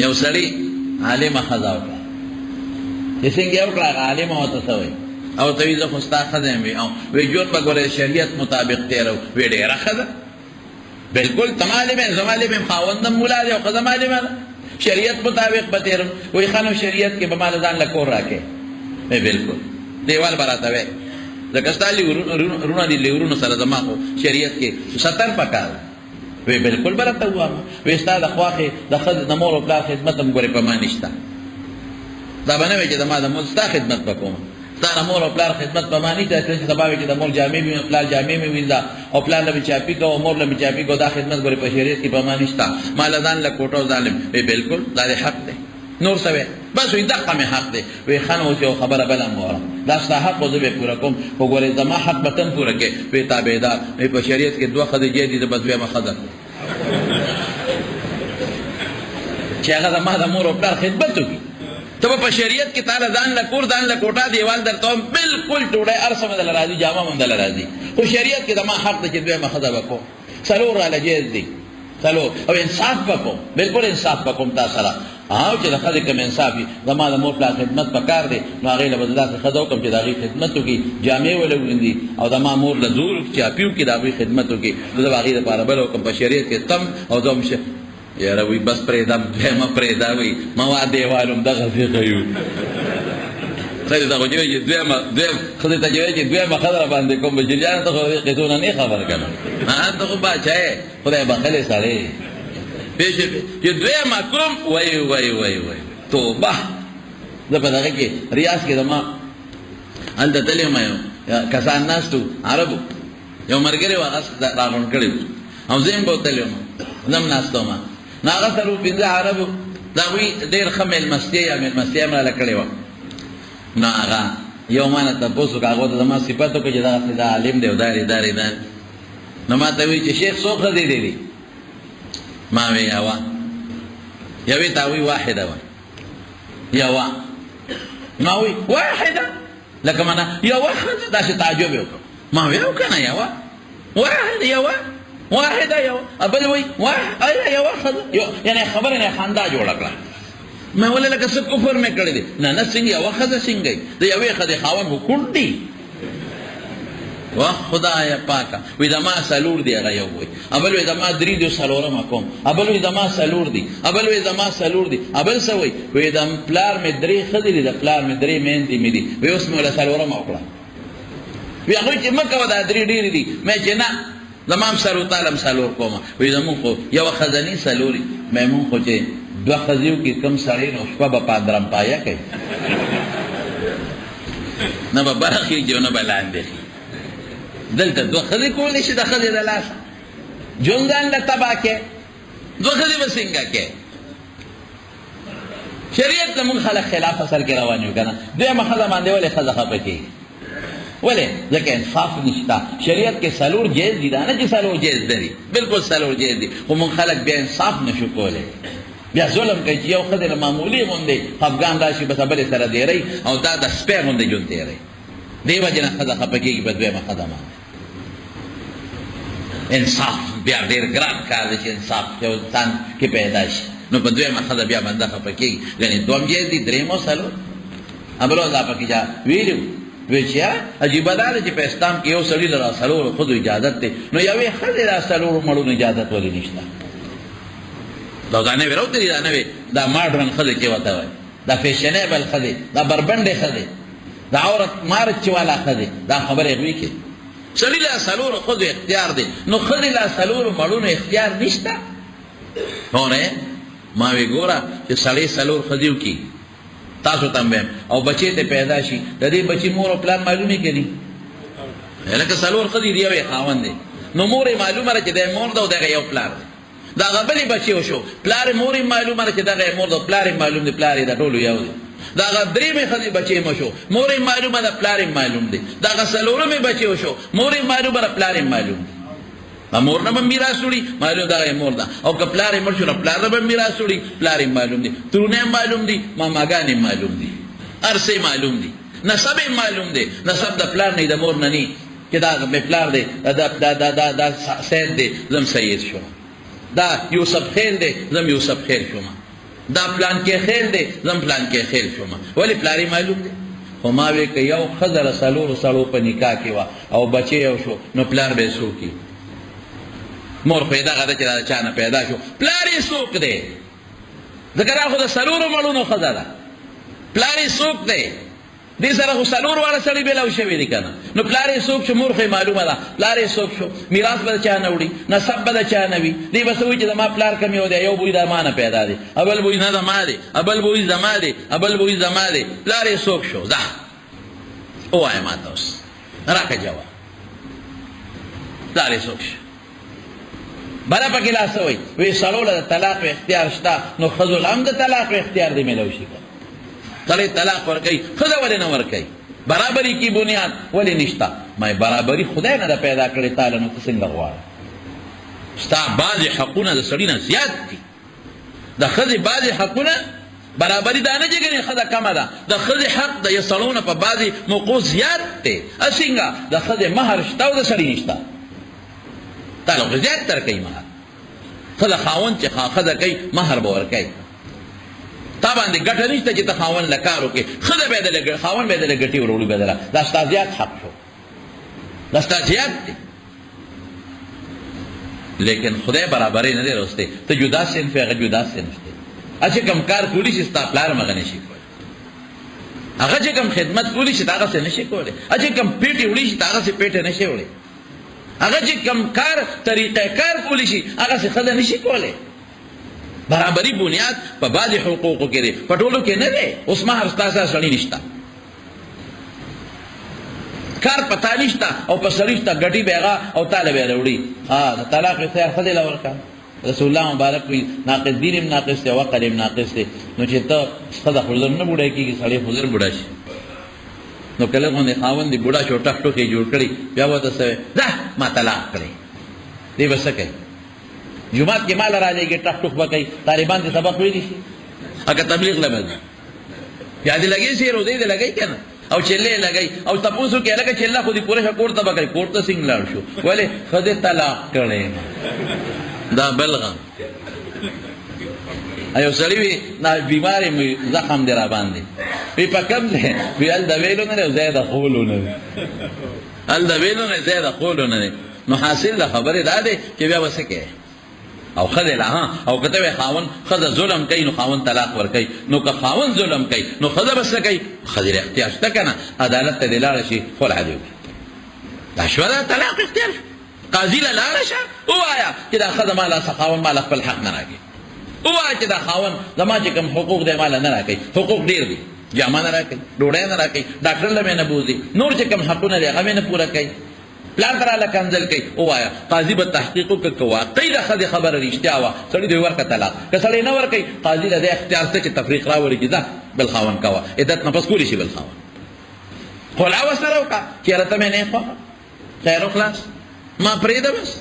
یو سړي عالمه ښځه وکړه، چې څنګه یې وکړه، هغه عالمه ورته څه وایي؟ او ته وایي زه خو ستا ښځه یم. وي او وی ژوند به ګوره شریعت مطابق تېرو. وی ډېره ښه ده، بالکل ته معلم یې، زه معلم یم، خاوند هم ملا دی او ښځه معلمه ده، شریعت مطابق به تېرو. وایي ښه نو شریعت کې به ما له ځان له کور راکړې؟ وی بالکل، دیوال به راته وایې، ځکه ستا وروڼه دي، له سره زما خو شریعت کې ستر پکار. وی بالکل به راته ووایم. وی ستا د خواښې د ښځې د مور او پلار خدمت هم ګورې په ما نشته، دا به نه وي چې زما د مور ستا خدمت به کوم، ستا د مور او پلار خدمت په ما نشته چې سبا وي چې د مور جامې مې پلار جامې مې وینځه او پلار له مې چاپي کوه او مور له مې چاپي کوه، دا خدمت ګورې په شریعت کې په ما نشته، ما له ځان له کوټه او ظالم. وی بالکل دا دې حق دی، نور څه وی؟ بس وی دقه مې حق دی. وی ښه نو اوس یو خبره بله هم واوره، دا ستا حق و زه به یې پوره کوم، خو ګورې زما حق به ته هم پوره کړې. وی تابعدار. وی په شریعت کې دوه ښځې جایز دي، زه به دویمه ښځه کوم چې هغه زما د مور او پلار خدمت وکړي. ته به په شریعت کې تا له ځان له کور، ځان له کوټه، دیوال درته وم، بالکل ډوډۍ هر څه مې درله راځي، جامه هم درله راځي، خو شریعت کې زما حق دی چې دویمه ښځه به کوم. څلور راله جایز دي، څلور، او انصاف به کوم، بالکل انصاف به کوم تا سره. او چې د ښځې کوم انصاف وي، زما د مور پلار خدمت په کار دی، نو هغې له به زه داسې ښځه وکړم چې د هغې خدمت وکړي، جامې وله ووینځي او د ما مور له زور وکړي، چاپي وکړي، د هغوی خدمت وکړي، نو زه به هغې دپاره بله وکړم. په شریعت کې تم او زه هم یاره وی بس پرېږدم، دویمه پرېږده، وی ما دیوال هم دغسې ښه یو. ښځې ته خو چې وایي چې دویمه دویم ښځې ته چې وایي چې دویمه ښځه را باندې کوم، بشیر جانه ته خو د دې قصو نه نه خبر که نه، ته خو باچا یې، خدای بخښلی سړی یې. پوه شوې چې دویمه کوم؟ وای وای وای وای توبه. زه په دغه کې ریاض کې زما هلته تللی وم، یو کسان ناست وو عربو، یو ملګری و هغه راغونډ کړی وو او زه هم بوتلی وم، زه هم ناست وم، نو هغه سره وو پنځه عربو، د هغوی ډېر ښه مېلمستیا یا مېلمستیا یې هم راله کړې وه. نو هغه یو ما نه تپوس وکړ، هغه ته زما صفت وکړ چې دغسې دا عالم دی او دا دی دا دی دا دی. نو ما ته وایي چې شیخ څو ښځې دي دي؟ ما وی یوه. یوې ته هغوی واحده وه، یوه. ما وی واحده لکه معنا یوه ښځه، داسې تعجب یې وکړ. ما وی او که نه یوه واحده، یوه واحده، یوه. بل وی واحده یوه ښځه، یعنې خبره نه خندا جوړه کړه. ما ولې لکه څه کفر مې کړی دی؟ نه نه، څنګه یوه ښځه څنګه د یوې ښځې خاوند خو کوڼ دی. واه خدای پاکه، وی زما څلور دی، هغه یو وی، ابل وی زما درې دی څلورمه کوم، ابل وی زما څلور دی، ابل وی زما څلور دی، ابل څه وی؟ وی د پلار مې درې ښځې دي، د پلار مې درې میندې مې دي، وی اوس مې وله څلورمه وکړه. وی هغوی چې مه کوه دا درې ډېرې دي، مې چې نه زما هم څلور تا له هم څلور کوم. وی زمونږ خو یوه ښځه نی څلور، مې مونږ خو چې دوه ښځې وکړي کوم سړی نو شپه به پاندرم پایه کوي، نه به بره خېږي او نه به لاندې خېږي. دلته دوه ښځې کولی شي د ښځې د لاسه ژوند ځان له تباه کړي، دوه ښځې به څنګه کوي؟ شریعت له مونږ خلک خلاف اصل کې روان یو که نه؟ دویمه ښځه باندې ولې ښځه خفه کېږي؟ ولې؟ ځکه انصاف نشته. شریعت کې څلور جایز دي، دا نه چې څلور جایز نه دي، بالکل څلور جایز دي، خو مونږ خلک بیا انصاف نشو کولی، بیا ظلم کوي چې یو ښځې له معمولي غوندې خفګان راشي بس بلې سره دیروي او دا د سپی غوندې ژوند تېروي. دې وجې نه ښځه خفه کېږي په دویمه ښځه باندې. انصاف بیا ډېر ګران کار دی چې انصاف یو انسان کې پیدا شي، نو په دویمه ښځه بیا بنده خفه کېږي. یعنې دوم جایز دي، درېیم او څلور. بل دا پکې چا ویلي وو، وی چې عجیبه دا ده چې په اسلام کې یو سړي له څلورو ښځو اجازت دی، نو یوې ښځې له څلورو مړونو اجازت ولې نشته؟ دا دا نوې راوتلي، دا نوې دا ماډرن ښځې چې ورته وایي، دا فیشنیبل ښځې، دا بربنډې ښځې، دا عورت مارچ والا ښځې، دا خبرې هغوی کوي. سړي له څلورو ښځو اختیار دی، نو ښځې له څلورو مړونو اختیار نشته؟ هونه ما وی ګوره چې سړی څلور ښځې وکړي، تاسو ته هم وایم، او بچی ته پیدا شي، د دې بچي مور او پلار معلومې که دي؟ لکه څلور ښځې دي، یو یې خاوند دی، نو مور یې معلومه ده چې دی مور ده او دغه یو پلار دی. د هغه بلې بچی وشو، پلار مور یې معلومه ده چې دغه یې مور ده، پلار یې معلوم دی، پلار یې د ټولو یو دی. د هغه درېیمې ښځې بچی مو شو، مور یې معلومه ده، پلار یې معلوم دی. د هغه څلورمې بچی وشو، مور یې معلومه ده، پلار یې معلوم دی. د مور نه به میراث وړي، معلوم دغه یې مور ده، او که پلار یې مړ شو نو پلار نه به میراث وړي، پلار یې معلوم دی، ترونه یې معلوم دي، ماماګان یې معلوم دي، هر څه یې معلوم دي، نسب یې معلوم دی، نسب د پلار نه د مور نه نی چې دا مې پلار دی، دا دا دا دا دا سید دی، زه هم سید شوم، دا یوسف خیل دی، زه هم یوسف خیل شوم. دا پلان کې خیل دی، زم پلان کې خیل شوم. ولې پلار یې معلوم دی؟ خو ما وی که یو ښځه له څلورو سړو په نکاح کې وه او بچی یو شو، نو پلار به یې څوک وي؟ مور خو یې دغه ده چې دا د چا نه پیدا شو، پلار یې څوک دی؟ ځکه دا خو د څلورو مړونو ښځه ده، پلار یې څوک دی؟ دې سره خو څلور واړه سړي بېلاو شوي دي که نه؟ نو پلار یې څوک شو؟ مور خو یې معلومه ده، پلار یې څوک شو؟ میراث به د چا نه وړي، نسب به د چا نه وي؟ دی به څه وایي چې زما پلار کوم یو دی؟ یو بوی د ما نه پیدا دی، بل بوی نه زما دی، بل بوی زما دی، بل بوی زما دی، پلار یې څوک شو؟ ځه ووایه ماته اوس راکړه جواب، پلار یې څوک شو؟ بله پکې لا څه وایي؟ وایي سړو له د طلاق اختیار شته، نو ښځو له هم د طلاق اختیار دې میلاو شي که سړی طلاق ورکوي، ښځه ولې نه ورکوي؟ برابري کې بنیاد ولې نشته؟ ما برابري خدای نه ده پیدا کړې تا له، نو ته څنګه غواړې؟ ستا بعضې حقونه د سړي نه زیات دي، د ښځې بعضې حقونه برابري دا نه چې ګنې ښځه کمه ده، د ښځې حق د سړو نه په بعضې موقعو زیات دی. څنګه؟ د ښځې مهر شته او د سړي نشته، تا له خو زیات درکوي مهر. ښځه خاوند چې ښځه کوي مهر به ورکوي، تا باندې ګټه نشته چې ته خاوند له کار وکړې، ښځه به یې خاوند به یې د ګټې وروړي به دله، دا ستا زیات حق شو، دا ستا زیات دی. لیکن خدای برابرې نه دی راوستی، ته جدا صنف یې، هغه جدا صنف دی. هسې کوم کار کولی شي ستا پلار هم هغه نه شي کولی، هغه چې کوم خدمت کولی شي ته هغسې نه شي کولی، هغه چې کوم پیټې وړي شي ته هغسې پیټې نه شي وړی، هغه چې کوم کار طریقه کار کولی شي هغسې ښځه نه شي کولی. برابري بنیاد په بعضې حقوقو کې دی، په ټولو کې نه دی. اوس مهر ستا سره سړي نشته، کار په تا نشته او په سړي شته، ګټي به هغه او تا له به یې راوړي. د طلاق اختیار ښځې له ورکړه. رسول الله مبارک وي ناقص دین هم ناقص دی او عقل هم ناقص دی. نو چې ته ښځه خو زر نه بوډۍ کېږي، سړی خو زر بوډا شي. نو کله غوندې خاوند دې بوډا شو، ټخ ټوخ یې جوړ کړي، بیا ورته څه وایي؟ ځه ما طلاق کړی. دی به څه کوي؟ جومات کې مال رالیږي، ټخ ټوخ به کوي، طالبان دې سبق ویلی شي، اګه تبلیغ له به ځي، بیا دې لګې سي روزې دې لګوي که نه، او چلې لګوي او تپوس وکړي هلکه چله خو دې پوره شه، کور ته به کوي، کور ته څنګه لاړ شو؟ ولې ښځې طلاق کړی. دا بل غم. یو سړی وي نا بیمار یم، زخم دی را باندې، وی په کوم ځای؟ وی هل د ویلو نه دی او ځای د خولو نه دی، هل د ویلو نه ځای د خولو نه دی. نو حاصل د خبرې دا دی چې بیا به څه کوې؟ او ښځې له ها، او که ته وایې خاوند ښځه ظلم کوي نو خاوند طلاق ورکوي، نو که خاوند ظلم کوي نو ښځه به څه کوي؟ ښځې له اختیار شته که نه؟ عدالت ته دې لاړه شي، خلع دې وکړي، دا شوه دا طلاق اختیار شو. قاضي له لاړه شه ووایه چې دا ښځه ما له خاوند ما له خپل حق نه راکوي، ووایه چې دا خاوند زما چې کوم حقوق دی ما له نه راکوي، حقوق ډېر دي، جامه نه راکوي، ډوډۍ نه راکوي، ډاکټر له مې نه بوځي، نور چې کوم حقونه دی هغه مې نه پوره کوي، پلار ته راله کنځل کوي. ووایه، قاضي به تحقیق وکړي، که واقعي د ښځې خبره رښتیا وه سړي دوی ورکړه طلاق، که سړی نه ورکوي قاضي له دې اختیار شته چې تفریق راولي چې ځه بل خاوند کوه، عدت نه پس کولی شي بل خاوند، خلع ورسره وکړه چې یاره ته مې نه یې خوښه، خیر او خلاص، ما پرېږده بس،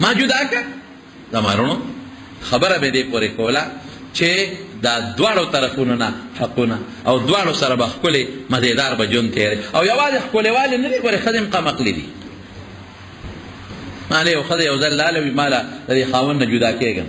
ما جدا کړه. زما وروڼو خبره به دې پورې کوله چې دا دواړو طرفونو نه حقونه او دواړو سره به ښکلې مزیدار به ژوند تېری، او یوازې ښکلېوالی نه دی، ګورې ښځې هم قمقلې دي. ما له یو ښځه یو ځل لاله وي، ما له د دې خاوند نه جدا کېږم،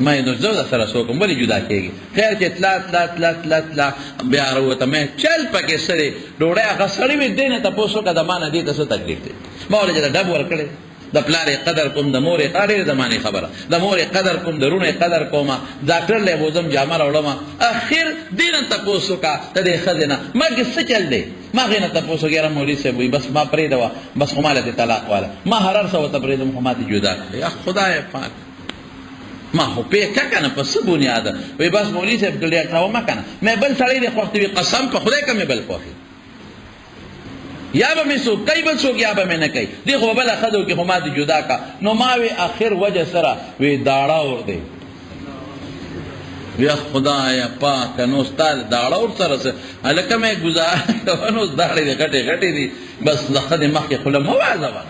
ما یې نو زه در سره څه وکړم، ولې جدا کېږي؟ خیر چې تله تله تله تله تله بیا راووته، ما چل پکې څه دی، ډوډۍ هغه سړي وي، دې نه تپوس وکړه د ما نه دې ته څه تکلیف دی؟ ما ورته چې د ډب ورکړی، د پلار یې قدر کوم، د مور یې، دا ډېرې زمانې خبره، د مور یې قدر کوم، د وروڼو یې قدر کوم، ډاکټر له یې بوځم، جامه راوړم، اخر دې نه تپوس وکړه د دې ښځې نه، ما کې څه چل دی؟ ما هغې نه تپوس وکړ، یاره مولوي صاحب وایي بس ما پرېږده وه، بس خو ما له دې طلاق واله، ما هر هر څه ورته پرېږدم خو ما ترې جدا کړې. یا خدای پاک، ما خو پې که که نه په څه بنیاد؟ وایي بس مولوي صاحب ډېر کوه مه که نه، مې بل سړی دې خوښ دی، وایي قسم په خدای که مې بل خوښ یا به مې څوک کوي بل څوک یا به مې نه کوي، دی خو به بله ښځه وکړي خو ما دې جدا کا. نو ما وی اخر وجه سره وی داړه اور دی، وی خدایا پاک، نو ستا داړه اور سره څه هلکه مې ګزاره کوه، نو داړې دې غټې غټې دي، بس د ښځې مخکې خوله مه وازوه.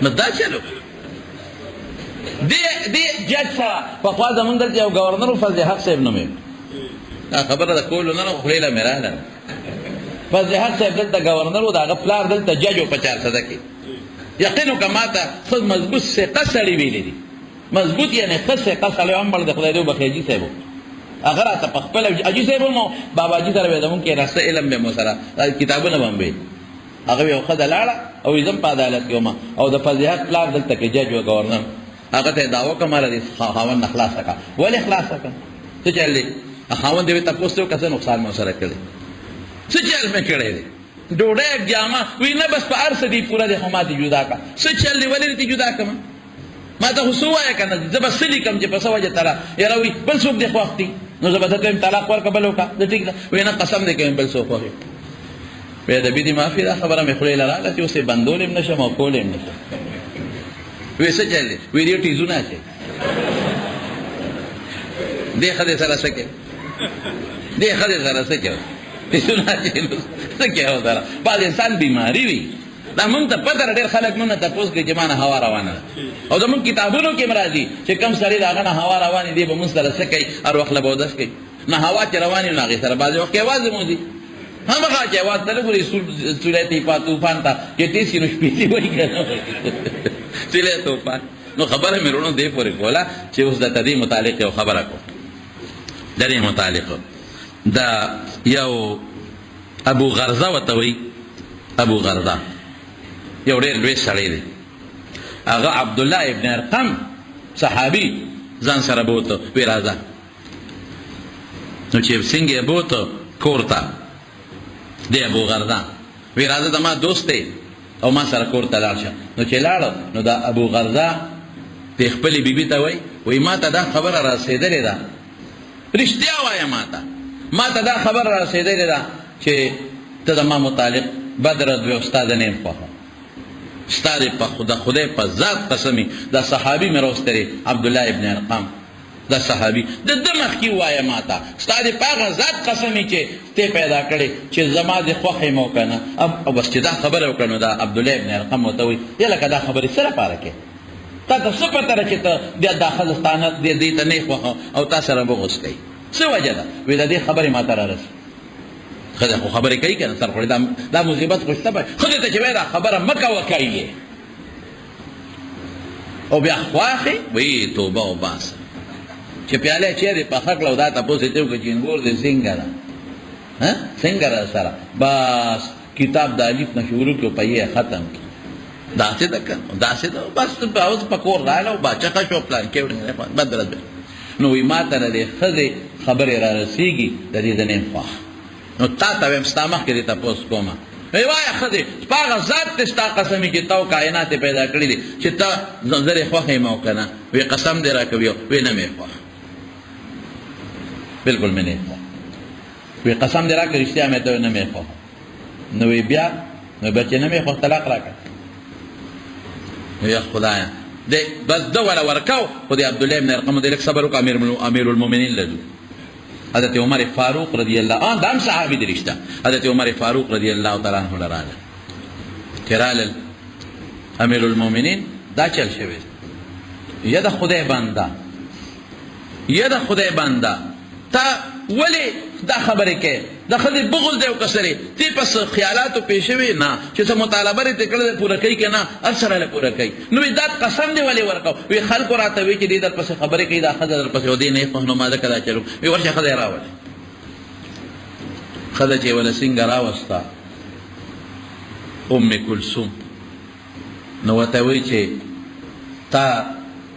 نو دا چلو دې جج سره پخوا زمونږ دلته یو ګورنر فضل حق صاحب نومېده، دا خبره د کولو نه خولې له مې راغله. فضل حق صاحب دلته ګورنر و، د هغه پلار دلته جج و په چارسده کې. یقین وکړه ما ته ښه مضبوط ثقه سړي ویلي دي. مضبوط یعنی ښه ثقه سړی هم مړ دی، خدای دې وبخښي حاجي صاحب و. هغه راته په خپله حاجي صاحب هم بابا جي سره به زموږ کېناسته، علم به مو سره کتابونه به هم ویل. هغه یو ښځه لاړه او زم په عدالت کې وم او د فضل حق پلار دلته کې جج و ګورنر، هغه ته یې دعوه وکړه ماله دې خاوند نه خلاصه کړه. ولې خلاصه کړه؟ څه چل دی؟ خاوند دې تپوس ته وکړه څه نقصان مو سره کړی، څه چل مې کړی دی؟ ډوډۍ جامه وی نه بس په هر څه دی پوره دی، خو ما دې جدا کړه. څه چل دی؟ ولې دې جدا کړم؟ ما ته خو څه ووایه که نه، زه به څه لیکم چې په څه وجه طلاق؟ یاره وایي بل څوک دې خوښ دي نو زه به درته وایم طلاق ورکړه بل وکړه. زه ټیک ده وایي نه قسم دې کوم بل څوک خوښ وي. بې ادبي دې معافي، دا خبره مې خولې له راغله چې اوس یې بندول هم نه شم او کولی هم نه شم. وایي څه چل دی؟ وایي دې ټیزونه اچوي، دې ښځې سره څه کوي، دې ښځې سره څه کوي، ټیزونه اچوي څه کوي سره. بعض انسان بیماري وي، دا مونږ ته پته ده، ډېر خلک مونږ نه تپوس کوي چې ما نه هوا روانه ده، او زمونږ کتابونو کې هم راځي چې کوم سړی د هغه نه هوا روانې دی به مونږ سره څه کوي، هر وخت له به اودس کوي. نه هوا چې روانې نو هغې سره بعضې وخت کې اواز هم وځي، همغه چې اواز ته نه ګوري سولی توفان ته چې تېز شي نو شپېلۍ وایي که نه سولی توفان. نو خبره مې وروڼو دې پورې کوله چې اوس درته دې متعلق یو خبره کوم، د دې متعلق دا یو ابو غرزه ورته وایي. ابو غرزه یو ډېر لوی سړی دی، هغه عبدالله ابن ارقم صحابي ځان سره بوته، وی راځه. نو چې څنګه یې بوته کور ته دی ابو غرزه، وی راځه زما دوست دی او ما سره کور ته لاړ شه. نو چې لاړ نو دا ابو غرزه دې خپلې بیبي ته وایي، وایي ما ته دا خبره رسېدلې ده، رښتیا وایه، ما ته دا خبره رسېدلې ده چې ته زما متعلق بد رد وې او ستا زه نه یم خوښه، ستا دې په خدای په ذات قسم، دا صحابي مې راوستی دی عبدالله ابن ارقام، دا صحابي د ده مخکې ووایه ما ته، ستا دې په هغه ذات قسم چې ته پیدا کړې چې زما دې خوښ یم او که نه. او بس چې دا خبره وکړه نو دا عبدالله ابن ارقم ورته وایي، یا لکه دا خبرې څه لپاره کوې؟ تا ته څه پته ده چې ته بیا دا ښځه ستا نه دې ته نه خوښه او تا سره بغض کوي، څه وجه ده؟ وایي د دې خبرې ما ته رارسي. ښځه خو خبرې کوي که نه، سرخوړې دا مصیبت خو شته. ښځې ته چې وایي دا خبره مه کوه کوي یې، او بیا خواښې وایي توبه وباسه چې پیاله چیرې پخه کړه او دا تپوس یې ترې وکړه چې انګور دې څنګه ده، څنګه ده سره، بس کتاب د الف نه شروع کړي او په یې ختم کړي. داسې ده که داسې ده، بس اوس په کور راغله او باچخه شو پلان کې بد رد. نو وایي ما ته د دې ښځې خبرې را رسېږي، د دې زه نه یم خوښ. نو تا ته وایم ستا مخکې دې تپوس کومه، وایي وایه ښځې په هغه ذات دې ستا قسم وي چې تا او کاینات یې پیدا کړي دي چې ته زه دې خوښ یم او که نه؟ وایي قسم دې راکوي، وایي نه مې خوښ، بالکل مې نه خوښ. وایي قسم دې راکړه رښتیا مې ته نه مې خوښ. نو وایي بیا نو بیا چې نه مې خوښ طلاق راکړه. نو یا خدایه دی بس ده وله ورکاو، خو د عبدالله ابن ارقم دی لږ صبر وکړه، امیر المؤمنین له ځو. حضرت عمر فاروق رضی الله عنه دا هم صحابي دی رښتیا، حضرت عمر فاروق رضی الله تعالی عنه له راغله چې رالل امیر المؤمنین دا چل شوی، یا د خدای بنده، یا د خدای بنده تا ولې دا خبرې کوې؟ د ښځې بغض دی او که څه دی؟ ته په څه خیالاتو پېښ شوې نه چې څه مطالبه دې ترې کړې ده پوره کوي که نه، هر څه راله پوره کوي. نو وایي دا قسم دې ولې ورکاو؟ وایي خلکو راته وایي چې دې درپسې خبرې کوي، دا ښځه درپسې او دې نه یې خوښ، نو ما ځکه دا چل وکړ. وایي ورشه ښځه یې راولئ. ښځه چې وله څنګه راوسته ام کلثوم، نو ورته وایي چې تا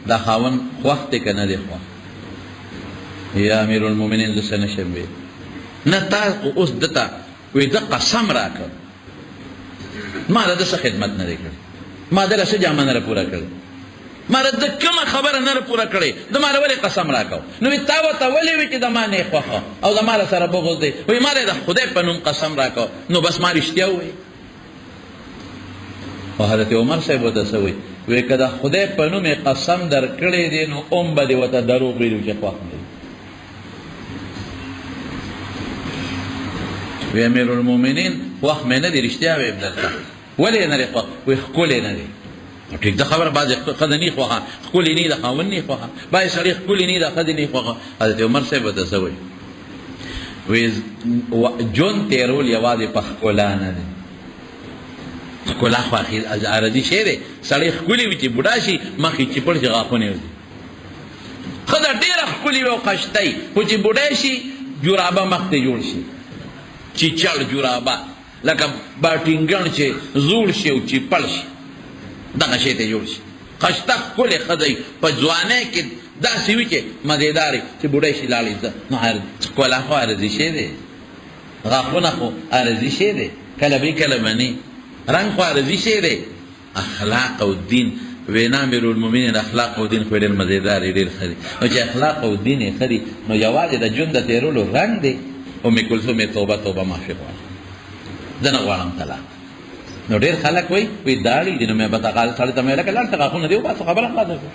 دا خاوند خوښ دی که نه دی خوښ؟ یا امیر المؤمنین زه څه نه شم ویلی. نه تا خو اوس ده ته وایي ده قسم راکړ، ما د ده څه خدمت نه دی کړی، ما ده له څه جامه نه ده پوره کړې، ما د ده کومه خبره نه ده پوره کړې، ده ما له ولې قسم راکړ؟ نو وایي تا ورته ولې وایي چې د ما نه خوښه او زما له سره بغض دی؟ وایي ما له د خدای په نوم قسم راکړ، نو بس ما رښتیا وویل. خو حضرت عمر صاحب ورته څه وایي؟ وایي که د خدای په نوم یې قسم درکړی دی نو هم به دې ورته دروغ ویلي چې خوښ نه وي. وی امیر المؤمنین خوښ مې نه دی، رښتیا وایم درته. ولې نه دی خوښ؟ وایي ښکلی نه دی. ټیک ده خبره، بعضې ښځه نه خوښه، ښکلې نه د خاوند نه خوښه، بعضې سړی ښکلې نه د ښځې نه خوښه. حضرت عمر صاحب ورته څه وایي؟ وایي ژوند تېرول یوازې په ښکلا نه دی، ښکلا خو عارضي شی دی، سړی ښکلی وي چې بوډا شي مخ یې چپړ شي غاښونه یې وځي. ښځه ډېره ښکلې وي او خشته وي، خو چې بوډۍ شي جورابه مخ ته جوړ شي، چیچړ جورابه لکه باټینګڼ چې زوړ شي او چیپړ شي، دغه شی ته جوړ شي. خشته ښکلې ښځه وي، په ځوانۍ کې داسې وي چې مزېدار وي، چې بوډۍ شي لاړې ځه. نو ښکلا خو عارضي شی دی، غاښونه خو عارضي شی دی، کله به کله به نه، رنګ خو عارضي شی دی. اخلاق او دین وینا امیرالمومنین اخلاق او دین خو ډېر مزېدار دي، ډېر ښه دي. نو چې اخلاق او دین یې ښه دي، نو یوازې د ژوند د تېرولو رنګ دی. ام کلثوم یې توبه توبه معافي غواړم، زه نه غواړم طلاق. نو ډېر خلک وایي وایي داړي دي، نو مې به تقاضا سړي ته مې لکه لاړ شه غاښونه دې وباسه، خبره خلاصه شوه،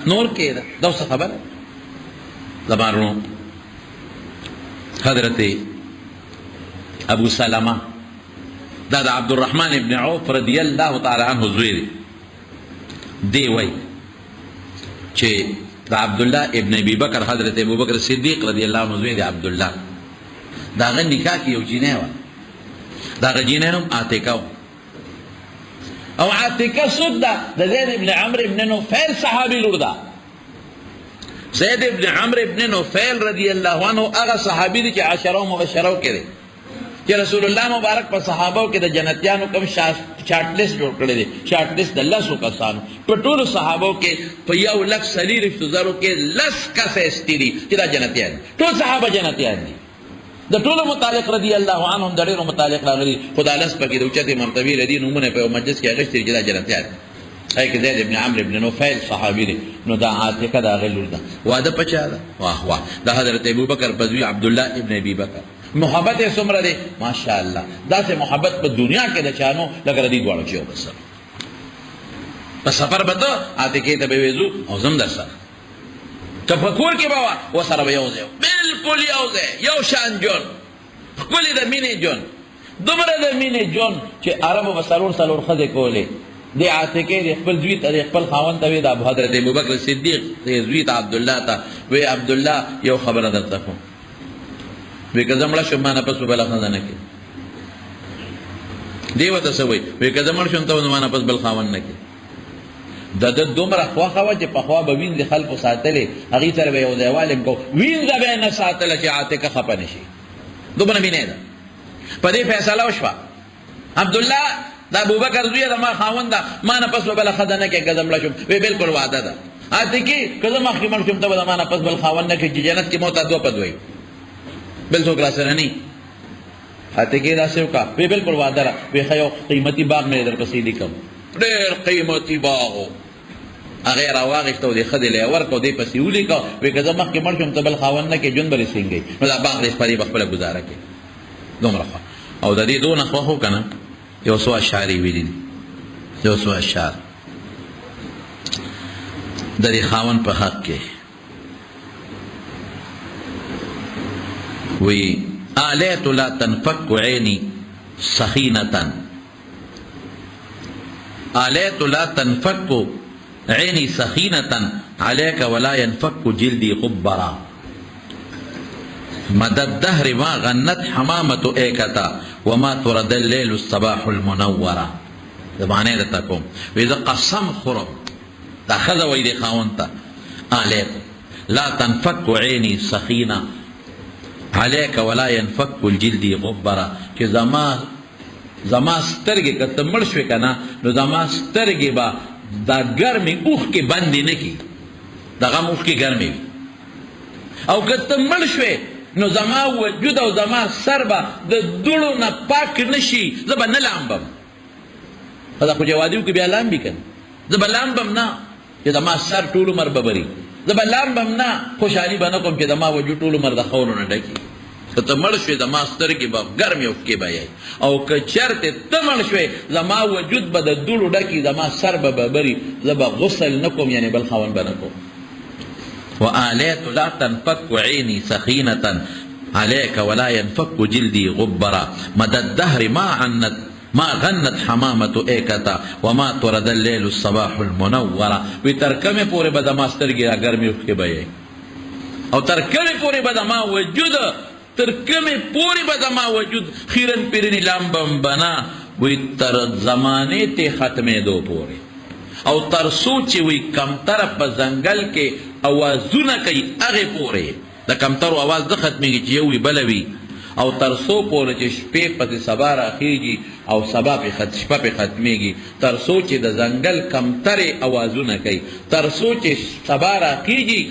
نور کېده دا څه خبره. زما وروڼو، حضرت ابو سلمه دا د عبدالرحمن ابن عوف رضی الله تعالی عنه زوی دی، دی وای چې د عبد الله ابن ابي بکر، حضرت ابو بکر صدیق رضی الله عنه زوی دی عبد الله، دا غ نکاح کې یو جنې و، دا غ جنې نوم عاتکه او عاتکه څوک ده؟ د زید ابن عمرو ابن نفیل صحابي لور ده. زید ابن عمرو ابن نفیل رضی الله عنه هغه صحابي دی چې عشره مبشره کې دی، چې رسول الله مبارک په صحابو کې د جنتیانو کوم شارټ لیست جوړ کړی دی، شارټ لیست د لسو کسانو، په ټولو صحابو کې په 1,40,000 کې 10 کسه ایستي دي چې دا جنتیان دي. ټول صحابه جنتیان دي، د ټولو متعلق رضی الله عنهم د ډېرو متعلق راغلي، خو دا 10 پکې د اوچتې مرتبې له دې نومونه په یو مجلس کې اخیستي چې دا جنتیان دي. هغې کې زید ابن عمرو ابن نفیل صحابي دی. نو دا عاتکه د هغې لور ده. واده په چا ده؟ واه واه، د حضرت ابوبکر په زوی عبدالله ابن ابي بکر. محبت یې څومره دی، ماشاءالله، داسې محبت په دنیا کې د چا نو لکه د دې دواړو چې یو بل سره. په سفر به ته عاتکې ته به وې ځو او زه هم در سره، که په کور کې به وه ورسره به یو ځای، بلکل یو ځای، یو شان ژوند، ښکلې د مینې ژوند، دومره د مینې ژوند چې عربو به څلور څلور ښځې کولې. دې عاتکې دې خپل زوی ته، دې خپل خاوند ته وې، د حضرت ابوبکر صدیق دې زوی ته عبدالله ته وې، عبدالله یو خبره درته کوم، وی که زه مړه شوم ما نه پس به بله ښځه نه کوې. دی ورته څه وایي؟ وی که زه مړ شوم ته به زما نه پس بل خاوند نه کوې. د ده دومره خوښه وه چې پخوا به وینځې خلکو ساتلې، هغوی سره به یو ځایوالی هم کوو، وینځه به یې نه ساتله چې عاتکه خفه نه شي، دومره مینه یې ده. په دې فیصله وشوه، عبدالله د ابوبکر زوی ده، ما خاوند ده، ما نه پس به بله ښځه نه کوې که زه مړه شوم. وی بالکل وعده ده. عاتکې که زه مخکې مړ شوم ته به زما نه پس بل خاوند نه کوې، چې جنت کې مو ته دوه په دوه بل څوک را سره نه. عاتکې داسې وکړه، وی بالکل وعده ده. وی ښه یو قیمتي باغ مې درپسې لیکم، ډېر قیمتي باغ و، هغه یې راواخیست او دې ښځې له یې ورکړ او دې پسې ولیکه. وی که زه مخکې مړ شوم ته بل خاوند نه کوې، ژوند به دې څنګه وي؟ نو دا باغ دې په دې به خپله ګزاره کوې. دومره خوښ او د دې دونه خوښ و که نه، یو څو اشعار یې ویلي دي، یو څو اشعار د دې خاوند په حق کې وی: آلیت لا تنفک عینی سخینة، آلیت لا تنفک عینی سخینة علیک ولا ينفک جلدی غبرا، مدى الدهر ما غنت حمامة ایکتا وما ترد الليل الصباح المنورا. د معنی درته کوم، وی زه قسم خورم، دا ښځه وایي دې خاوند ته، آلیت لا تنفک عینی سخینه علیک ولا ينفک الجلدی غبرا، چې زما سترګې که ته مړ شوې که نه، نو زما سترګې به دا ګرمې اوښکې بندې نه کړي، د غم اوښکې ګرمې وي، او که ته مړ شوې نو زما وجود او زما سر به د دوړو نه پاک نه شي، زه به نه لامبم. دا خو جوادي وکړي بیا لامبي که نه، زه به لامبم نه چې زما سر ټول عمر ببري، زه به لامبم نه، خوشحالي به نه کوم چې زما وجود ټول عمر د خاورو نه ډکي. که ته مړ شوې زما سترګې به ګرمې اوښکې به یې، او که چېرته ته مړ شوې زما وجود به د دوړو ډکي، زما سر به ببري، زه به غسل نه کوم، یعنې بل خاوند به نه کوم. وآلیت لا تنفک عیني سخینة علیک ولا ینفک جلدي غبرا، مدى الدهر ما عنت ما غنت حمامة ایکتا وما طرد الليل الصباح المنورا. وی تر کومې پورې به زما سترګې را ګرمې اوښکې به یې، او تر کومې پورې به زما وجود، تر کومې پورې به زما وجود خیرن پیرنی لامبم بنا، وی تر زمانې ته ختمېدو پورې. او تر څو چې وي کمتره په ځنګل کې اوازونه کوي هغې پورې د کمترو اواز نه ختمېږي چې یو وي بله وي او تر څو پورې چې شپې پسې سبا راخېږي او سبا پې خت شپه پې ختمېږي تر څو چې د ځنګل کمترې اوازونه کوي تر څو چې سبا راخېږي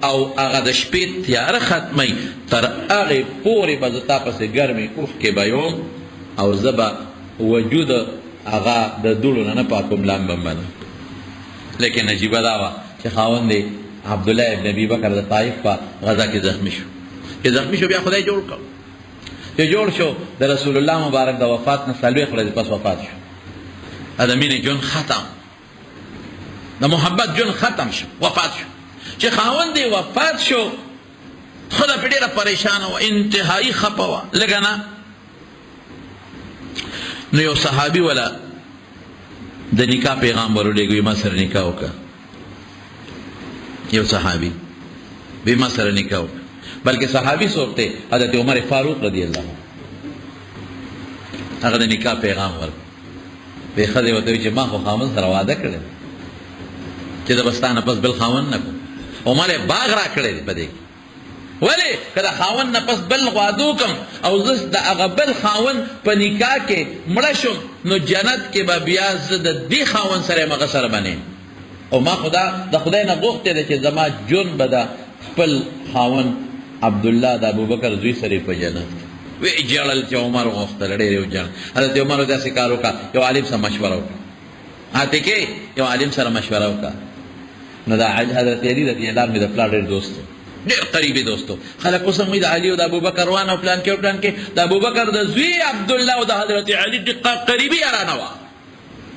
او هغه د شپې تیاره ختموي تر هغې پورې به زه تا پسې ګرمې اوښکې بهیوم او زه به وجود هغه د دوړو نه نه پاکوم لامبم به نه. لیکن عجیبه دا وه چې خاوند یې عبدالله ابن ابي بکر د طائف په غزا کې زخمی شو. چې زخمی شو بیا خدای جوړ کړ. چې جوړ شو د رسول الله مبارک د وفات نه 40 ورځې پس وفات شو. د مینې ژوند ختم، د محبت ژوند ختم شو، وفات شو. چې خاوند یې وفات شو ښځه پرې ډېره پریشانه وه، انتهایي خپه وه، لږه نه. نو یو صحابي ولا د نکاح پیغام ورولېږي، ما سره نکاح وکړه. یو صحابي به ما سره نکاح وکړه، بلکې صحابي څوک دی؟ حضرت عمر فاروق رضی الله عنه. هغه د نکاح پیغام ورکړ. به ښځې ورته وویل چې ما خو خاوند سره واده کړی چې زه به ستا نه پس بل خاوند نه کوم، او ما له باغ راکړی دی په دې کې. ولې که د خاوند نه پس بل واده وکړم او زه د هغه بل خاوند په نکاح کې مړه شم نو جنت کې به بیا زه د دې خاوند سره یم، هغه سره به نه یم. او ما خو دا د خدای نه غوښتی دی چې زما ژوند به د خپل خاوند عبدالله د ابوبکر زوی سره په جنت کې. ویې ژړل چې عمر غوښتل، ډېر یې وژړل. حضرت عمر داسې کار وکړه، یو عالم سره مشوره وکړه، عاتکې یو عالم سره مشوره وکړه. نو دا حضرت علی رضی الله عنه د پلار ډېر دوست و، ډېر قریبي دوست و. خلک اوس هم وایي د علي او د ابوبکر روان او پلان کې او پلان کې. د ابوبکر د زوی عبدالله او د حضرت علي ډېر قریبي یارانه وه،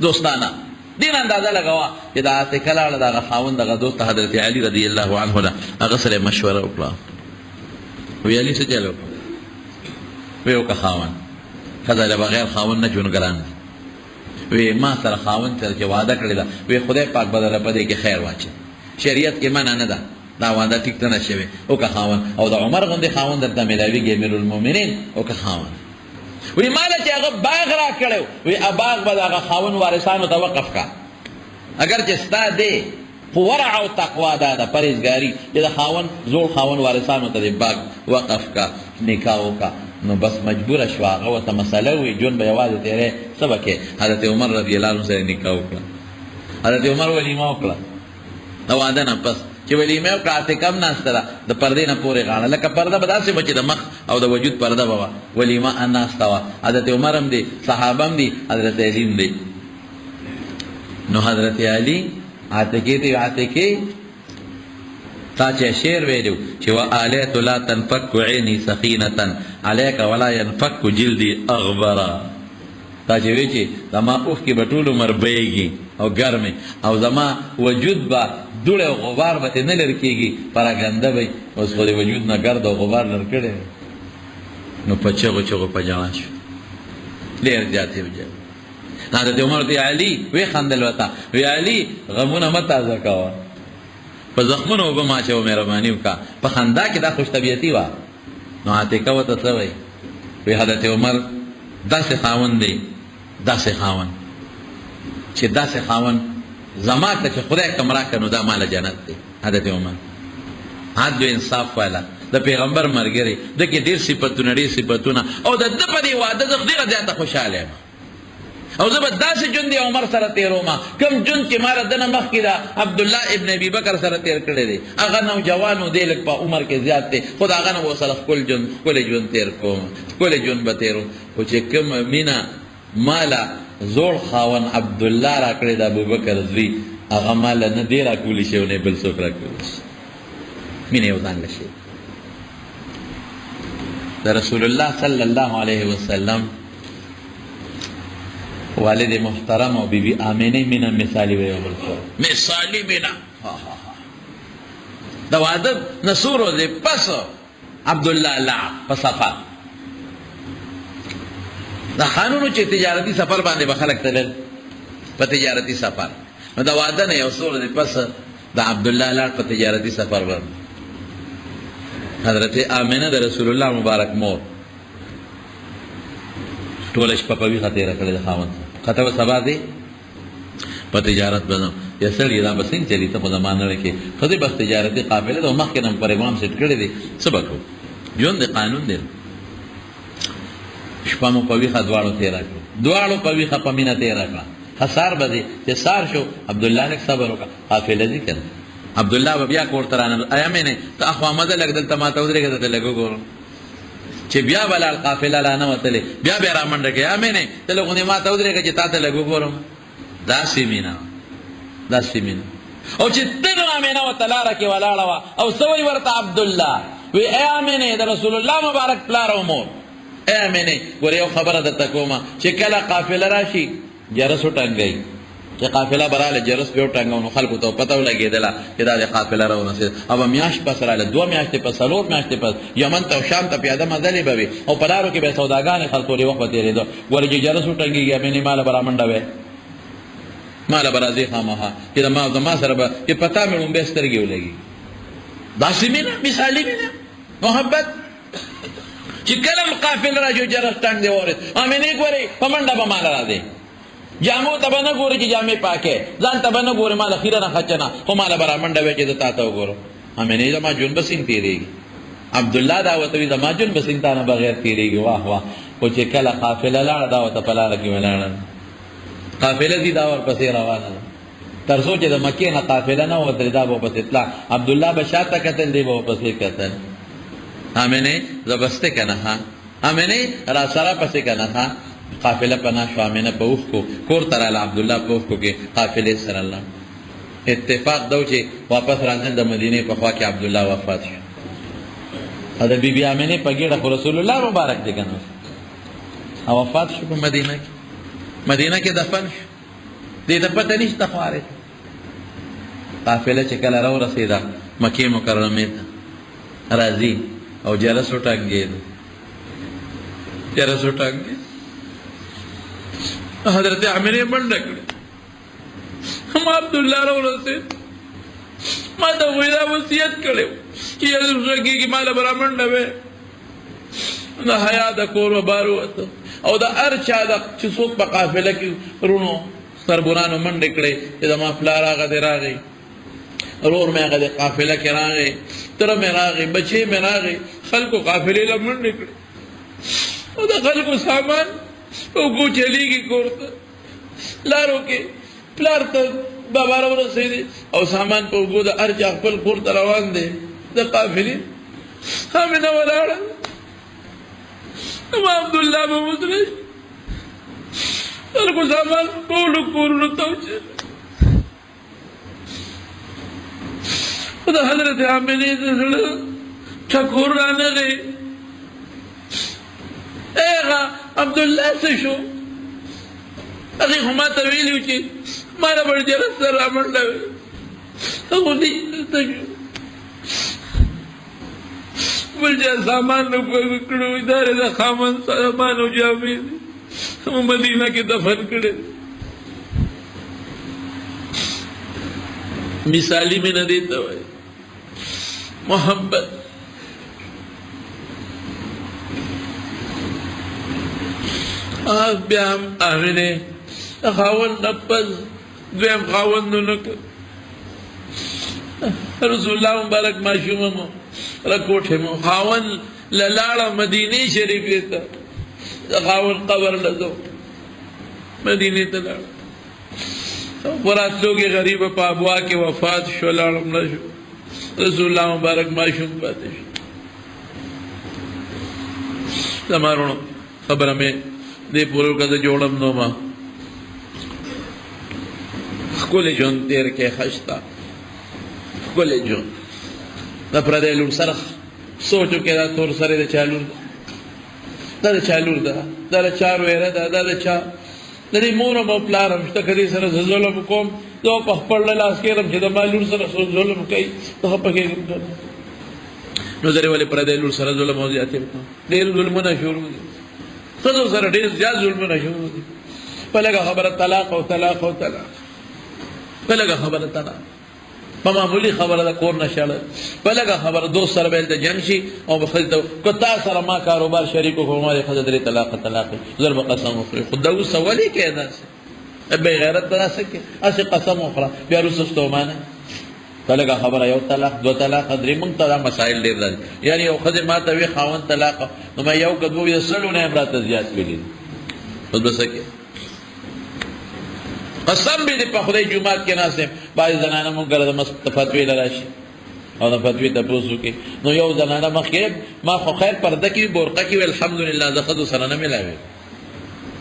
دوستانه. دین اندازه لګوه چې د عاتکه لاړه د هغه خاوند دغه دوست حضرت علي رضی الله عنه له هغه سره مشوره وکړه. وی علي څه چل وکړه؟ وی وکړه خاوند، ښځه له بغیر خاوند نه ژوند ګران دی. وی ما سره خاوند سره چې وعده کړې ده، وی خدای پاک به درله په دې کې خیر واچوي، شریعت کې منع نه ده، دا وعده ټیک نه شوې، وکړه خاوند. او د عمر غوندې خاوند درته ملاویږي، امیرالمؤمنین، وکړه خاوند. وی ماله چې هغه باغ را کړی، وی باغ به د هغه خاوند وارثانو ته وقف کا، اګر چې ستا دی، خو ورع او تقوا دا ده، پرهېزګاري، چې د خاوند زوړ خاوند وارثانو ته دې باغ وقف کا، نکاح وکړه. نو بس مجبوره شوه، هغه ورته مسله وویل، ژوند به یوازې تېری، څه به کوې؟ حضرت عمر رضی الله عنه سره نکاح وکړه. حضرت عمر ولیمه وکړه د واده نه پس. چې ولیمه وکړه، عاتکه هم ناسته ده، د پردې نه پورې غاړه، لکه پرده به داسې وه چې د مخ او د وجود پرده به وه. ولیمه ناسته وه، حضرت عمر هم دی، صحابه هم دي، حضرت علي هم دی. نو حضرت علي عاتکې ته، عاتکې تا چې شعر ویلو چې وآلیت لا تنفک عیني سخینة علیک ولا ینفک جلدي اغبرا، تا چې وی چې زما اوښکې به ټول عمر بهیږي او ګرمې، او زما وجود به دوړې او غبار به ترې نه لرې کېږي، پراګنده به وي. اوس خو دې وجود نه ګرد او غبار لر کړی. نو په چغو چغو په ژړا شو، ډېر زیات یې وژړل. حضرت عمر ته علي وی خندل ورته، وی علي غمونه مه تازه کوه، په زخمونو اوبه مه اچوه، مهرباني وکړه. په خندا کې دا خوش طبیعتي وه. نو عاتکه ورته څه وایي؟ وی حضرت عمر داسې خاوند دی، داسې خاوند چې داسې خاوند زما ته چې خدای کوم راکړ نو دا مال جنت دی. حضرت عمر عدل و انصاف والا، د پیغمبر مرګری، د کې ډېر صفتونه، ډېر صفتونه، او د ده په دې واده زه ډېره زیاته خوشحاله یم، او زه به داسې ژوند د عمر سره تېروم کوم ژوند چې ما له ده نه مخکې د عبدالله ابن ابي بکر سره تېر کړی دی. هغه نوجوان و، دی لږ په عمر کې زیات دی، خو د هغه نه به ورسره ښکل ژوند، ښکلی ژوند تېر کوم، ښکلی ژوند به تېروم. خو چې کومه مینه ما له زوړ خاوند عبدالله راکړې د ابوبکر زوی، هغه ما له نه دی راکولی شي او نه بل څوک راکولی شي. مینه یو ځان له شی. د رسول الله صلی الله علیه وسلم والد محترم او بیبي آمنه مینه مثالي وي، بل څه مثالي مینه. د واده نه څو ورځې پس عبدالله لاړ په سفر. د خانونو چې تجارتي سفر باندې به خلک تلل په تجارتي سفر، نو د واده نه یو څو ورځې پس د عبدالله لاړ په تجارتي سفر باندې. حضرت آمنه د رسول الله مبارک مور ټوله شپه په ویښه تېره کړې د خاوند سره. خطه به سبا دی په تجارت به ځم. یا سړی دا به څنګه چلی، ته خو زما نړۍ کې ښځې بس تجارتي قافله ده، مخکې نه پروګرام سیټ کړی دی، څه به کوو؟ ژوند د قانون دی. شپه مو په ویښه دواړو تېره کړه، دواړو په ویښه په مینه تېره کړه. ښه سار به دی چې سار شو، عبدالله لږ صبر وکړه، قافله ځي که نه. عبدالله به بیا کور ته راننوت، ایا مینې ته اخوا مه ځه، لږ دلته ما ته ودرېږه، درته لږ وګورم. چې بیا به لاړ، قافله لا نه وتلې، بیا به رامنډه کړې، یا مینې ته لږ غوندې ما ته ودرېږه چې تا ته لږ وګورم. داسې مینه، داسې مینه. او چې تنه امینه ورته لاره کې ولاړه وه او څه وایي ورته عبدالله؟ وی ای امینې، د رسول الله مبارک پلار او مور، ای امینې ګوره یو خبره درته کومه، چې کله قافله راشي جرس وټنګوي، چې قافله به راغله جرس به وټنګو، نو خلکو ته پته ولګېدله چې دا د قافله راورسېده. او به میاشت پس راغله، 2 میاشتې پس، 4 میاشتې پس، یمن ته او شام ته پیاده مزلې به وي او په لارو کې به سوداګانې خرڅولې، وخت به تېرېده. ګوره چې جرس وټنګېږي امینې ماله به رامنډه وی، ماله به راځې خامخا، چې زما سره به چې په تا مې ړومبی سترګې ولګي. داسې مینه، مثالي مینه، محبت، چې کله هم قافله راشي جرس ټنګ دی واورېد، امینې ګورې په منډه به ماله راځې، جامو ته به نه ګورې چې جامې پاکې، ځان ته به نه ګورې، ماله خیره نه خچنه، خو ماله به رامنډه وی چې زه تا ته وګورم. امینې زما ژوند به څنګه تېرېږي؟ عبدالله دا ورته وایي زما ژوند به څنګه تا نه بغیر تېرېږي؟ واه واه. خو چې کله قافله لاړه، دا ورته په لاره کې ولاړه، قافله ځي، دا ورپسې روانه ده، تر څو چې د مکې نه قافله نه وتلې دا به ورپسې تله. عبدالله به شاته کتل، دی به ورپسې کتل. امینې زبسته که نه؟ ښه امینې را سره پسې که نه؟ ښه قافله پناه شوه، امینه په اوښکو کور ته راله، عبدالله په اوښکو کې قافلې سره لاړ. اتفاق دا و چې واپس راځل د مدینې په خوا کې عبدالله وفات شو. او د بیبي امینې په ګېډه خو رسول الله مبارک دی که نه، او وفات شو په مدینه کې، مدینه کې دفن شو. دې ته پته نشته خوارې. قافله چې کله راورسېده مکې مکرمې ته راځي او جرس وټنګېد، جرس وټنګېد، حضرت امینې منډه کړې، ما عبدالله راورسېد، ما ته خو یې دا وصیت کړی و چې جرس وټنګېږي ما له به رامنډه وی. د حیا د کور به بار ووته او د هر چا د چې څوک په قافله کې وروڼو سربرانو منډې کړې چې زما پلار هغه دی راغی، ورور مې هغه دی قافله کې راغی، تره مې راغی، بچی مې راغی، خلکو قافلې له منډې کړې او د خلکو سامان په اوږو چلېږي کور ته، لارو کې پلار ته بابا راورسېدی او سامان په اوږو د هر چا خپل کور ته روان دی. د قافلې امینه ولاړه، ما عبدالله به وتلی، خلکو سامان ټولو کورونو ته وچل. خو د حضرت امینې د زړه ټکور رانغی، هغه عبدالله څه شو؟ هغې خو ما ته ویلي وو چې ما له به جرس سره رامنډه وي، هغه دې څه شو؟ بل چا سامان نو کړو، ادارې د خاوند سامان او جامې دي مدینه کې دفن کړي. مثالي مې نه دی ته وایي محبت. بیا هم امینې خاوند نه پس دویم خاوند نه کړ. رسول الله مبارک ماشومه مو رکوټه مو خاوند لاړه مدینې شریفې ته، د خاوند قبر له ځو مدینې ته لاړه. په راتلو کې غریبه په ابوا کې وفات شو، لاړه مړه شو. رسول الله مبارک ماشوم پاتې شو. زما وروڼو خبره مې دې پورې وکړه، زه جوړم نو ما ښکلی ژوند تېر کړې، ښه ښکلی ژوند د پردی لور سره سوچ وکړې، دا تور سری د چا لور ده، دا د چا لور ده، دا د چا ویره ده، دا د چا د دې مور او پلار هم شته، که دې سره زه ظلم کوم، زه په خپل لاس کېږم چې د ما لور سره څوک ظلم کوي زه خفه کېږم که نه. نو زه ولې پردی لور سره ظلم او زیاتې وکړم؟ ډېر ظلمونه شروع دي، ښځو سره ډېر زیات ظلمونه شروع دي. په لږه خبره طلاق او طلاق او طلاق، په لږه خبره طلاق، په معمولي خبره د کور نه شړل، په لږه خبره دوست سره به هلته جنګ شي او به ښځې ته که تا سره ما کاروبار شریک وکړو، ما دې ښځه 3 طلاقه طلاق زر به قسم وخوري. خو دا اوس ولې کوې داسې؟ بې غیرت ته څه کې هسې قسم وخوره، بیا وروسته ستومانه ته لږه خبره، یو طلاق، دوه طلاق، درې، مونږ ته دا مسایل ډېر راځي. یعنې یو ښځې ما ته وي خاوند طلاق، نو ما یو که دوه سلو نه هم راته زیات ویلي دي. اوس به څه کې؟ قسم به دې په خدای، جومات کې ناست یم، بعضې زنانه مونږ کره د فتوې له راشي او د فتوې تپوس وکړي. نو یو زنانه مخکې، ما خو خیر پرده کې وي، برقه کې وي، الحمدلله زه ښځو سره نه ملاوي،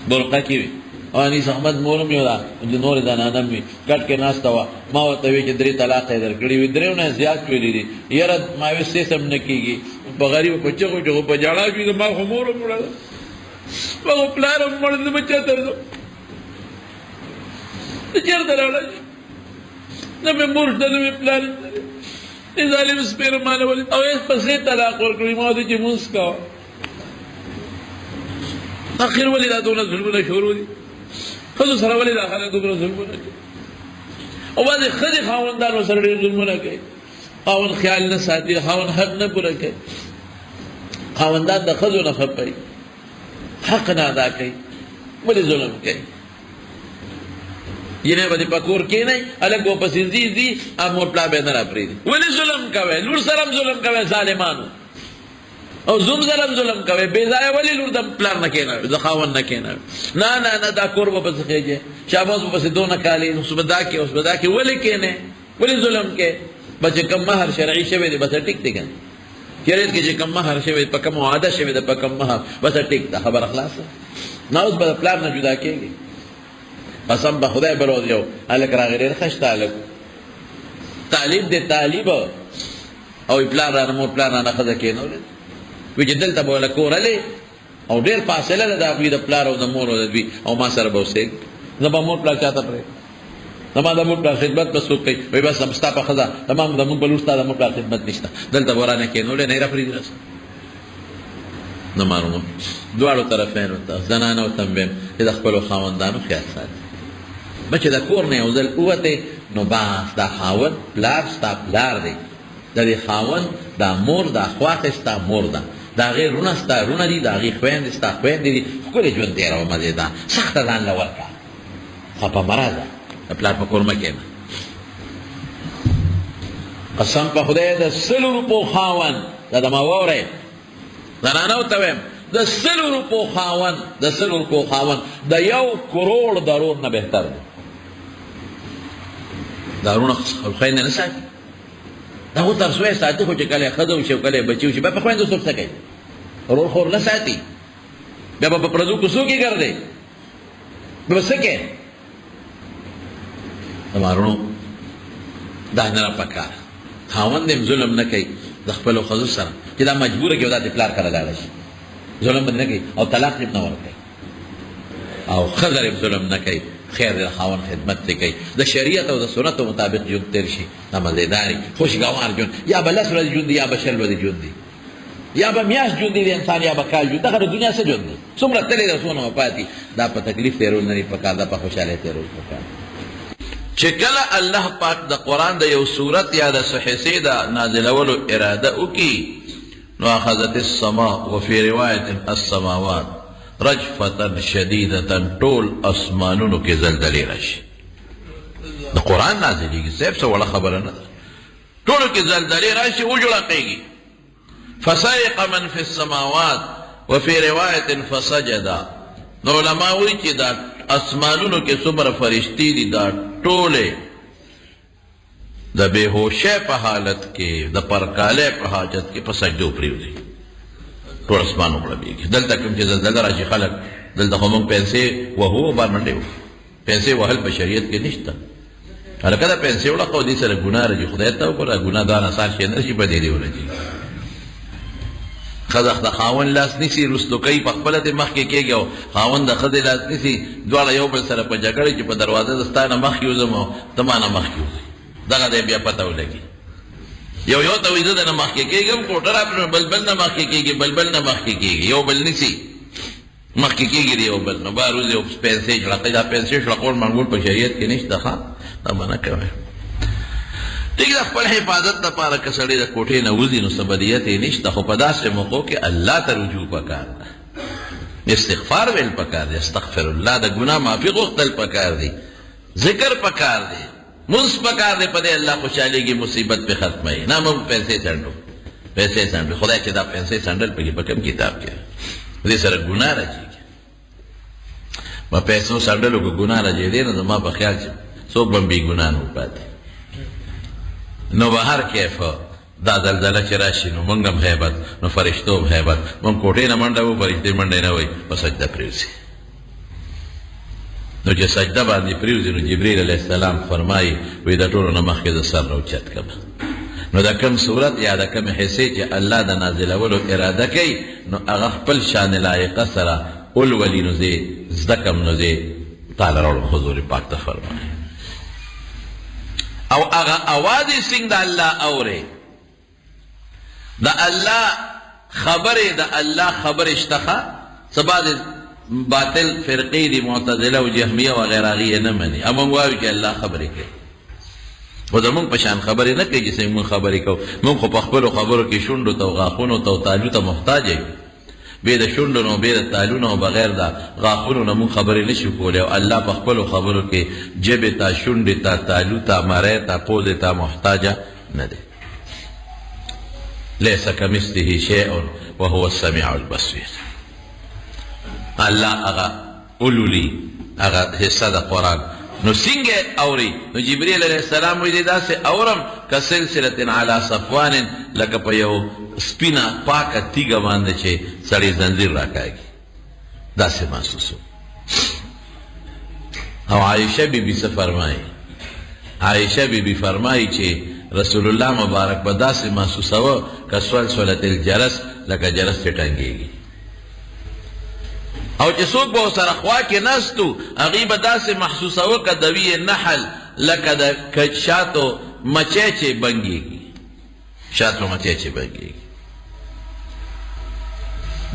برقه کې وي، او انیس احمد مور هم یو ده، د نورې زنانه هم وي، کټ کې ناسته وه. ما ورته وی چې درې طلاقه یې درکړي وي، درېو نه زیات ویلي دي. یاره ما وی څه سم نه کېږي، په غریب په چغو چغو په ژړا شوي، ما خو مور هم مړه ده، ما خو پلار هم مړ، زه به چېرته ځم، زه چېرته لاړه شم؟ نه مې مور شته، نه مې پلار شته، دې ظالم سپېره ما نه ولید او یې پسې طلاق ورکړي. ما ورته چې مونځ کوه. اخر ولې دا دونه ظلمونه شروع دي؟ ښځو سره ولې دا خلک دومره ظلمونه کوي؟ او بعضې ښځې خاوندانو سره ډېر ظلمونه کوي، خاوند خیال نه ساتي، خاوند حق نه پوره کوي، خاوندان د ښځو نه خفه حق نه ادا کوي. ولې ظلم کوي؟ جنې به دې په کور کې نه، هلک به پسې ځي ځي، مور پلار به یې نه راپرېږدي. ولې ظلم کوئ؟ لور سره هم ظلم کوئ ظالمانو، او زوم سره هم ظلم کوئ بې ځایه. ولې لور د پلار نه کښېنوې، د خاوند نه کښېنوې؟ نه نه نه، دا کور به پسې خېژې، شاباس به پسې دونه کالي، اوس به دا کې، اوس به دا کې. ولې کښېنې؟ ولې ظلم کې؟ بس چې کوم مهر شرعي شوی دی، بس ټیک دی که نه؟ شریعت کې چې کوم مهر شوی، په کوم وعده شوی ده، په کوم مهر، بس ټیک ده، خبره خلاصه. نه، اوس به د پلار نه جدا کېږي. قسم به خدای، بل ورځ یو هلک راغی، ډېر ښه هلک، طالب دی طالب، او پلار رانه، مور پلار رانه ښځه کېنولې وی چې دلته به وله کور هلې او ډېر فاصله ده د هغوی د پلار او د مور او د دوی او ما سره به اوسېږي، زه به مور پلار چاته پرېږدم؟ زما د مور پلار خدمت به څوک کوي؟ وایي بس ستا په ښځه تمام زموږ په لور ستا د مور پلار خدمت نشته، دلته به رانه کېنولې، نه یې راپرېږدي راسه. نو معلومه دواړو طرفینو ته، زنانو ته هم وایم چې د خپلو خاوندانو خیال ساتي. به چې د کور نه یو ځل ووتې، نو بس دا خاوند پلار ستا پلار دی، د دې خاوند دا مور دا خواښې ستا مور ده، د هغې وروڼه ستا وروڼه دي، د هغې خویندې ستا خویندې دي. ښکلی ژوند تېروه، مزېدار، سخته ځان له ورکړه، خپه مه راځه، د پلار په کور مه کښېنه. قسم په خدای، د سلو روپو خاوند دا د ما واورئ، زنانو ته وایم، د سلو روپو خاوند، د سلو روپو خاوند د یو کروړ د رور نه بهتر دی. دا وروڼه خویندې نه ساتي، دا خو تر څو یې ساتي، خو چې کله یې ښځه وشي او کله یې بچي وشي، بیا په خویندو څوک څه کوي؟ ورور خور نه ساتي، بیا به په پردو کوڅو کې ګرځي، بیا به څه کوي؟ زما وروڼو، دا نه پکار. خاوند هم ظلم نه کوي د خپلو ښځو سره چې دا مجبوره کړي او دا د پلار کره لاړه شي، ظلم به نه کوي او طلاق یې نه ورکوي، او ښځه یې ظلم نه کوي. خیر د خاوند خدمت دی کوي، د شریعت او د سنتو مطابق ژوند تېر شي، دا مزېداري خوشګوار ژوند. یا به لس ورځې ژوند دی، یا به 20 ورځې ژوند دی، یا به میاشت ژوند دی انسان، یا به کال ژوند. دغه د دنیا څه ژوند دی؟ څومره تللی ده، څونه وفات. دا په تکلیف تېرول نه دي پکار، دا په خوشحالۍ تېرول پکار. چې کله الله پاک د قرآن د یو سورت یا د څه حصې د نازلولو اراده وکړي، نو اخذت السماء وفي روایت السماوات رجفة شدیدة، ټول اسمانونو کې زلزلې راشي. د قرآن نازلېږي صاحب، څه وړه خبره نه ده. ټولو کې زلزلې راشي، وجړقېږي. فصعق من فی السماوات وفي روایت فسجد. نو علما وایي چې دا اسمانونو کې څومره فرشتې دي، دا ټولې د بېهوشۍ په حالت کې، د پرکالۍ په حاجت کې په سجدو پرېوځي، ټول اسمان وغړبېږي. دلته کوم چې زلزله راشي، خلک دلته خو موږ پیسې وهو، بار منډې وهو. پیسې وهل په شریعت کې نشته. هلکه دا پیسې وړه، خو دې سره ګناه راځي. خدای ته وګوره، ګناه دا آسان شی نه شي، په دې دی ورځي. ښځه د خاوند لاس نیسي، وروستو کوي، په خپله دې مخکې کېږي، او خاوند د ښځې لاس نیسي، دواړه یو بل سره په جګړه چې په دروازه زه ستا نه مخکې وځم او ته ما نه مخکې وځې. دغه دی بیا پته ولګي، یو یو ته وایي زه درنه مخکې کېږم، کوټه راپرېږم، بل بل نه مخکې کېږي، بل بل نه مخکې کېږي، یو بل نیسي، مخکې کېږي دی یو بل، نو بار وځي او پیسې شړقوي. دا پیسې شړقول منګول په شریعت کې نشته، ښه، دا به نه کوئ. ټیک د خپل حفاظت لپاره که سړی د کوټې نه وځي، نو څه بدیت یې نشته، خو په داسې موقعو کې الله ته رجوع پکار ده، استغفار ویل پکار دی، استغفر الله، د ګناه معافي غوښتل پکار دی. ذکر پکار دی، مونځ پکار دی، په دې الله خوشحالېږي، مصیبت پې ختموي. نه موږ پیسې څنډو، پیسې څنډو. خدای چې دا پیسې څنډل پکې په کوم کتاب کې دې سره ګناه راځي؟ په پیسو څنډلو کې ګناه راځي دی، نو زما په خیال چې څوک به هم بې ګناه نه پاتې. نو به هر کیف دا زلزله چې راشي نو موږ هم هیبت، نو فرشتو هم هیبت. موږ کوټې نه منډه وو، فرشتې منډې نه وایي، په سجده پرېوځي. نو چې سجده باندې پرېوځي نو جبرئیل علیه السلام فرمایي، وایي د ټولو نه مخکې زه سر راوچت کړم. نو د کوم صورت یا د کوم حصې چې الله د نازلولو اراده کوي نو هغه خپل شان لایقه سره ولولي، نو زه زده کړم، نو زه تاله راوړم. حضور پاک ته فرمایي او هغه اواز یې څنګه د الله اورې، د الله خبرې، د الله خبرې شته. ښه څه بعضې باطل فرقې دي، معتزله او جهمیه وغیره، هغوی یې نه مني. او موږ وایو چې الله خبرې کوي، خو زموږ په شان خبرې نه کوي چې څنګه موږ خبرې کوو. موږ خو په خپلو خبرو کې شونډو ته او غاښونو ته او تالو ته محتاج یو. بې د شونډو نه او بې د تالو نه او بغیر د غاښونو نه موږ خبرې نه شو کولی. او الله په خپلو خبرو کې ژبې ته، شونډې ته، تالو ته، مرۍ ته، پوزې ته محتاج نه دی. ليس کمثله شيء وهو السميع البصير. الله هغه ولولي هغه حصه د قرآن نو څنګه اوري؟ نو جبريل علیه السلام وایي داسې اورم کسلسلة علی صفوان، لکه په یو سپینه پاکه تیږه باندې چې سړی زنځیر راکاږي، داسې محسوسو. او عائشه بی بی څه فرمایي؟ عائشه بی بی فرمایي چې رسول الله مبارک به داسې محسوسوه کسلسلة الجرس، لکه جرس چې ټنګېږي. او چې څوک به سره خوا کې ناستو هغوی به داسې محسوسوه که دوی نحل، لکه د شاتو مچۍ چې بنګېږي، شاتو مچۍ چې بنګېږي.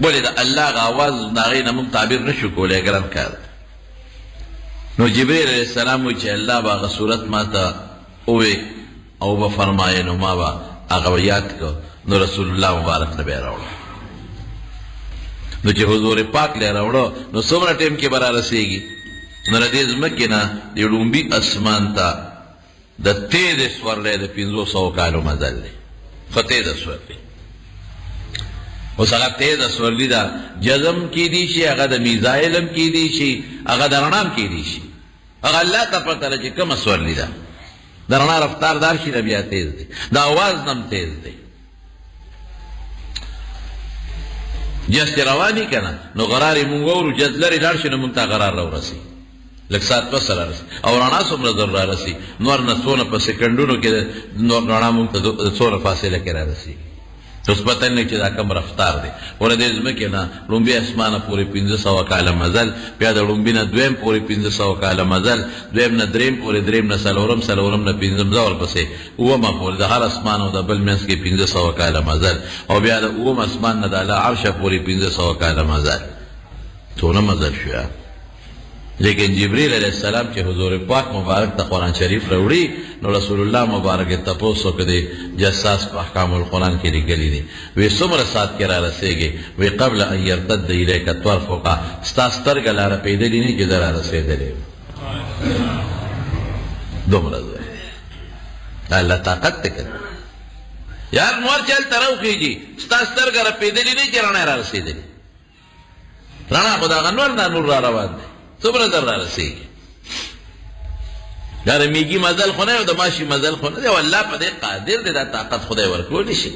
ولې د الله هغه اواز د هغې نه موږ تعبیر نه شو کولی، ګران کار دی. نو جبرئیل علیه السلام وایي چې الله به هغه صورت ما ته ووې او به فرمایې، نو ما به هغه یاد کړ، نو رسول الله مبارک له به یې راوړو. نو چې حضور پاک له راوړو نو څومره ټایم کې به را رسېږي؟ نو له دې ځمکې نه د ړومبي اسمان ته د تېزې سورلۍ د 500 کالو مزل دی، خو تېزه سورلي. اوس هغه تېزه سورلي ده جزم کېدی شي، هغه د میزایل هم کېدی شي، هغه د رڼا هم کېدی شي، هغه الله ته پته ده چې کومه سورلي ده. د رڼا رفتار دار شي نه بیا تېز دی، د اواز نه هم تېز دی. جس چې روان که نه نو غرار یې مونږ واورو، جس لرې لاړ شي نو مونږ ته غرار راورسي، لږ ساعت پس رارسي. او رڼا څومره زر رارسي؟ نور نه څونه په سیکنډونو کې نور رڼا مونږ ته څونه فاصله کې رارسي. اوس پته نه چې دا کوم رفتار دی. ور دې ځمکې نه ړومبي اسمانه پورې 500 کاله مزل، بیا د ړومبي نه دویم پورې 500 کاله مزل، دویم نه دریم پورې، دریم نه څلورم، څلورم نه پنځم، ځه ورپسې اوومه پورې، د هر اسمان او د بل منځ کې 500 کاله مزل، او بیا د اووم اسمان نه د الله عرشه پورې 500 کاله مزل. څونه مزل شو یار؟ لیکن جبرئیل علیه السلام چې حضور پاک مبارک ته قرآن شریف راوړي نو رسول الله مبارک تپوس وکړ، دی جساس په احکام القرآن کې لیکلي دي، وی څومره ساعت کې را رسېږي؟ وی قبل ان يرتد الیک طرفک، ستا سترګه لا رپېدلې نه چې زه را رسېدلی یم. دومره ځای الله طاقت دی که یار نور چې هلته راوخېږي ستا سترګه رپېدلې نه چې رڼا را رسېدلې. رڼا خو د هغه نور نه نور را روان دی، څومره زر را رسېږي؟ دا د میږي مزل خو نه او د ماشي مزل خو نه دی. او الله په دې قادر دی، دا طاقت خدای ورکولی شي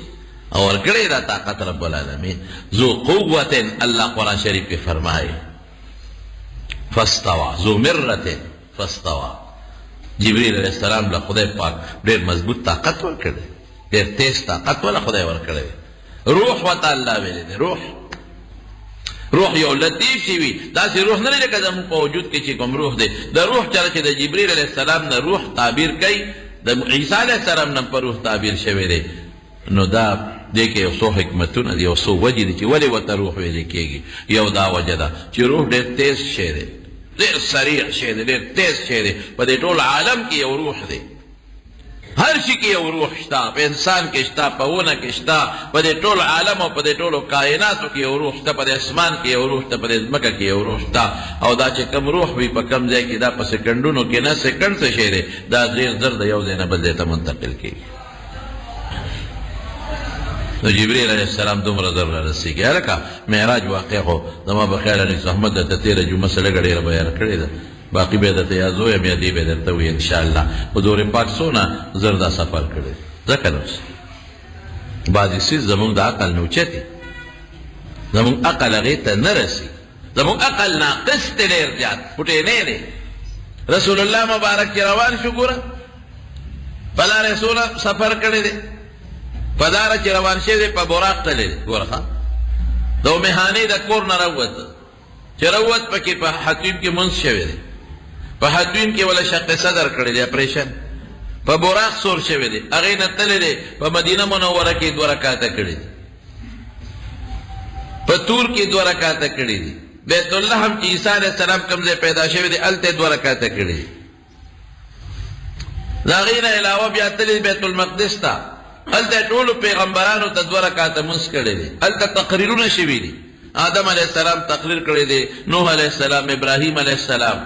او ورکړی دا طاقت رب العالمین. ذو قوت، الله قرآن شریف کې فرمایي فاستوى، ذو مرة فاستوى. جبرئیل علیه السلام له خدای پاک ډېر مضبوط طاقت ورکړی، ډېر تیز طاقت وله خدای ورکړی. روح وته الله ویلی دی، روح روح یو لطیف شی وي، داسې روح نه دی لکه زموږ په وجود کې چې کوم روح دی. د روح چره چې د جبرئیل علیه السلام نه روح تعبیر کوي، د عیسی علیه السلام نه په روح تعبیر شوی دی. نو دا دې کې یو څو حکمتونه دي، یو څو وجې دي چې ولې ورته روح ویل کېږي. یو دا وجه ده چې روح ډېر تیز شی دی، ډېر سریع شی دی، ډېر تیز شی دی. په دې ټول عالم کې یو روح دی. هر شي کې یو روح شته، په انسان کې شته، په ونه کې شته، په دې ټول عالم او په دې ټولو کائناتو کې یو روح شته، په دې اسمان کې یو روح شته، په دې ځمکه کې یو روح شته. او دا چې کوم روح وي په کوم ځای کې، دا په سیکنډونو کې نه، سیکنډ څه شی دی، دا ډېر زر د یو ځای نه بل ځای ته منتقل کېږي. نو جبرئیل علیه السلام دومره زر را رسېږي. هلکه معراج واقع خو زما په خیال انیس احمد درته تېره جمعه څه لږه ډېره بیان کړې ده، باقي به درته یادو یم، یادې به درته وي ان شاء الله. حضور پاک څونه زر دا سفر کړی، ځکه نو بعضې څیز زمونږ د عقل نه اوچت دي، زمونږ عقل هغې ته نه رسي، زمونږ عقل ناقص دی، ډېر زیات پټې نه دی. رسول الله مبارک چې روان شو، ګوره په لاره یې څونه سفر کړی دی، په لاره چې روان شوی دی په براق تللی دی. ګوره ښه د امهانې د کور نه راووته، چې راووت پکې په حتیم کې مونځ شوی دی، په حتیم کې ولا شق صدر کړی دی اپریشن، په براق سور شوی دی، هغې نه تللی دی، په مدینه منوره کې دوه رکعته کړي دي، په تور کې دوه رکعته کړي دي، بیت اللحم چې عیسی علیه السلام کوم ځای پیدا شوی دی هلته یې دوه رکعته کړي دي. د هغې نه علاوه بیا تللی بیت المقدس ته، هلته ټولو پیغمبرانو ته دوه رکعته مونځ کړی دی، هلته تقریرونه شوي دي. آدم علیه السلام تقریر کړی دی، نوح علیه السلام، ابراهیم علیه السلام،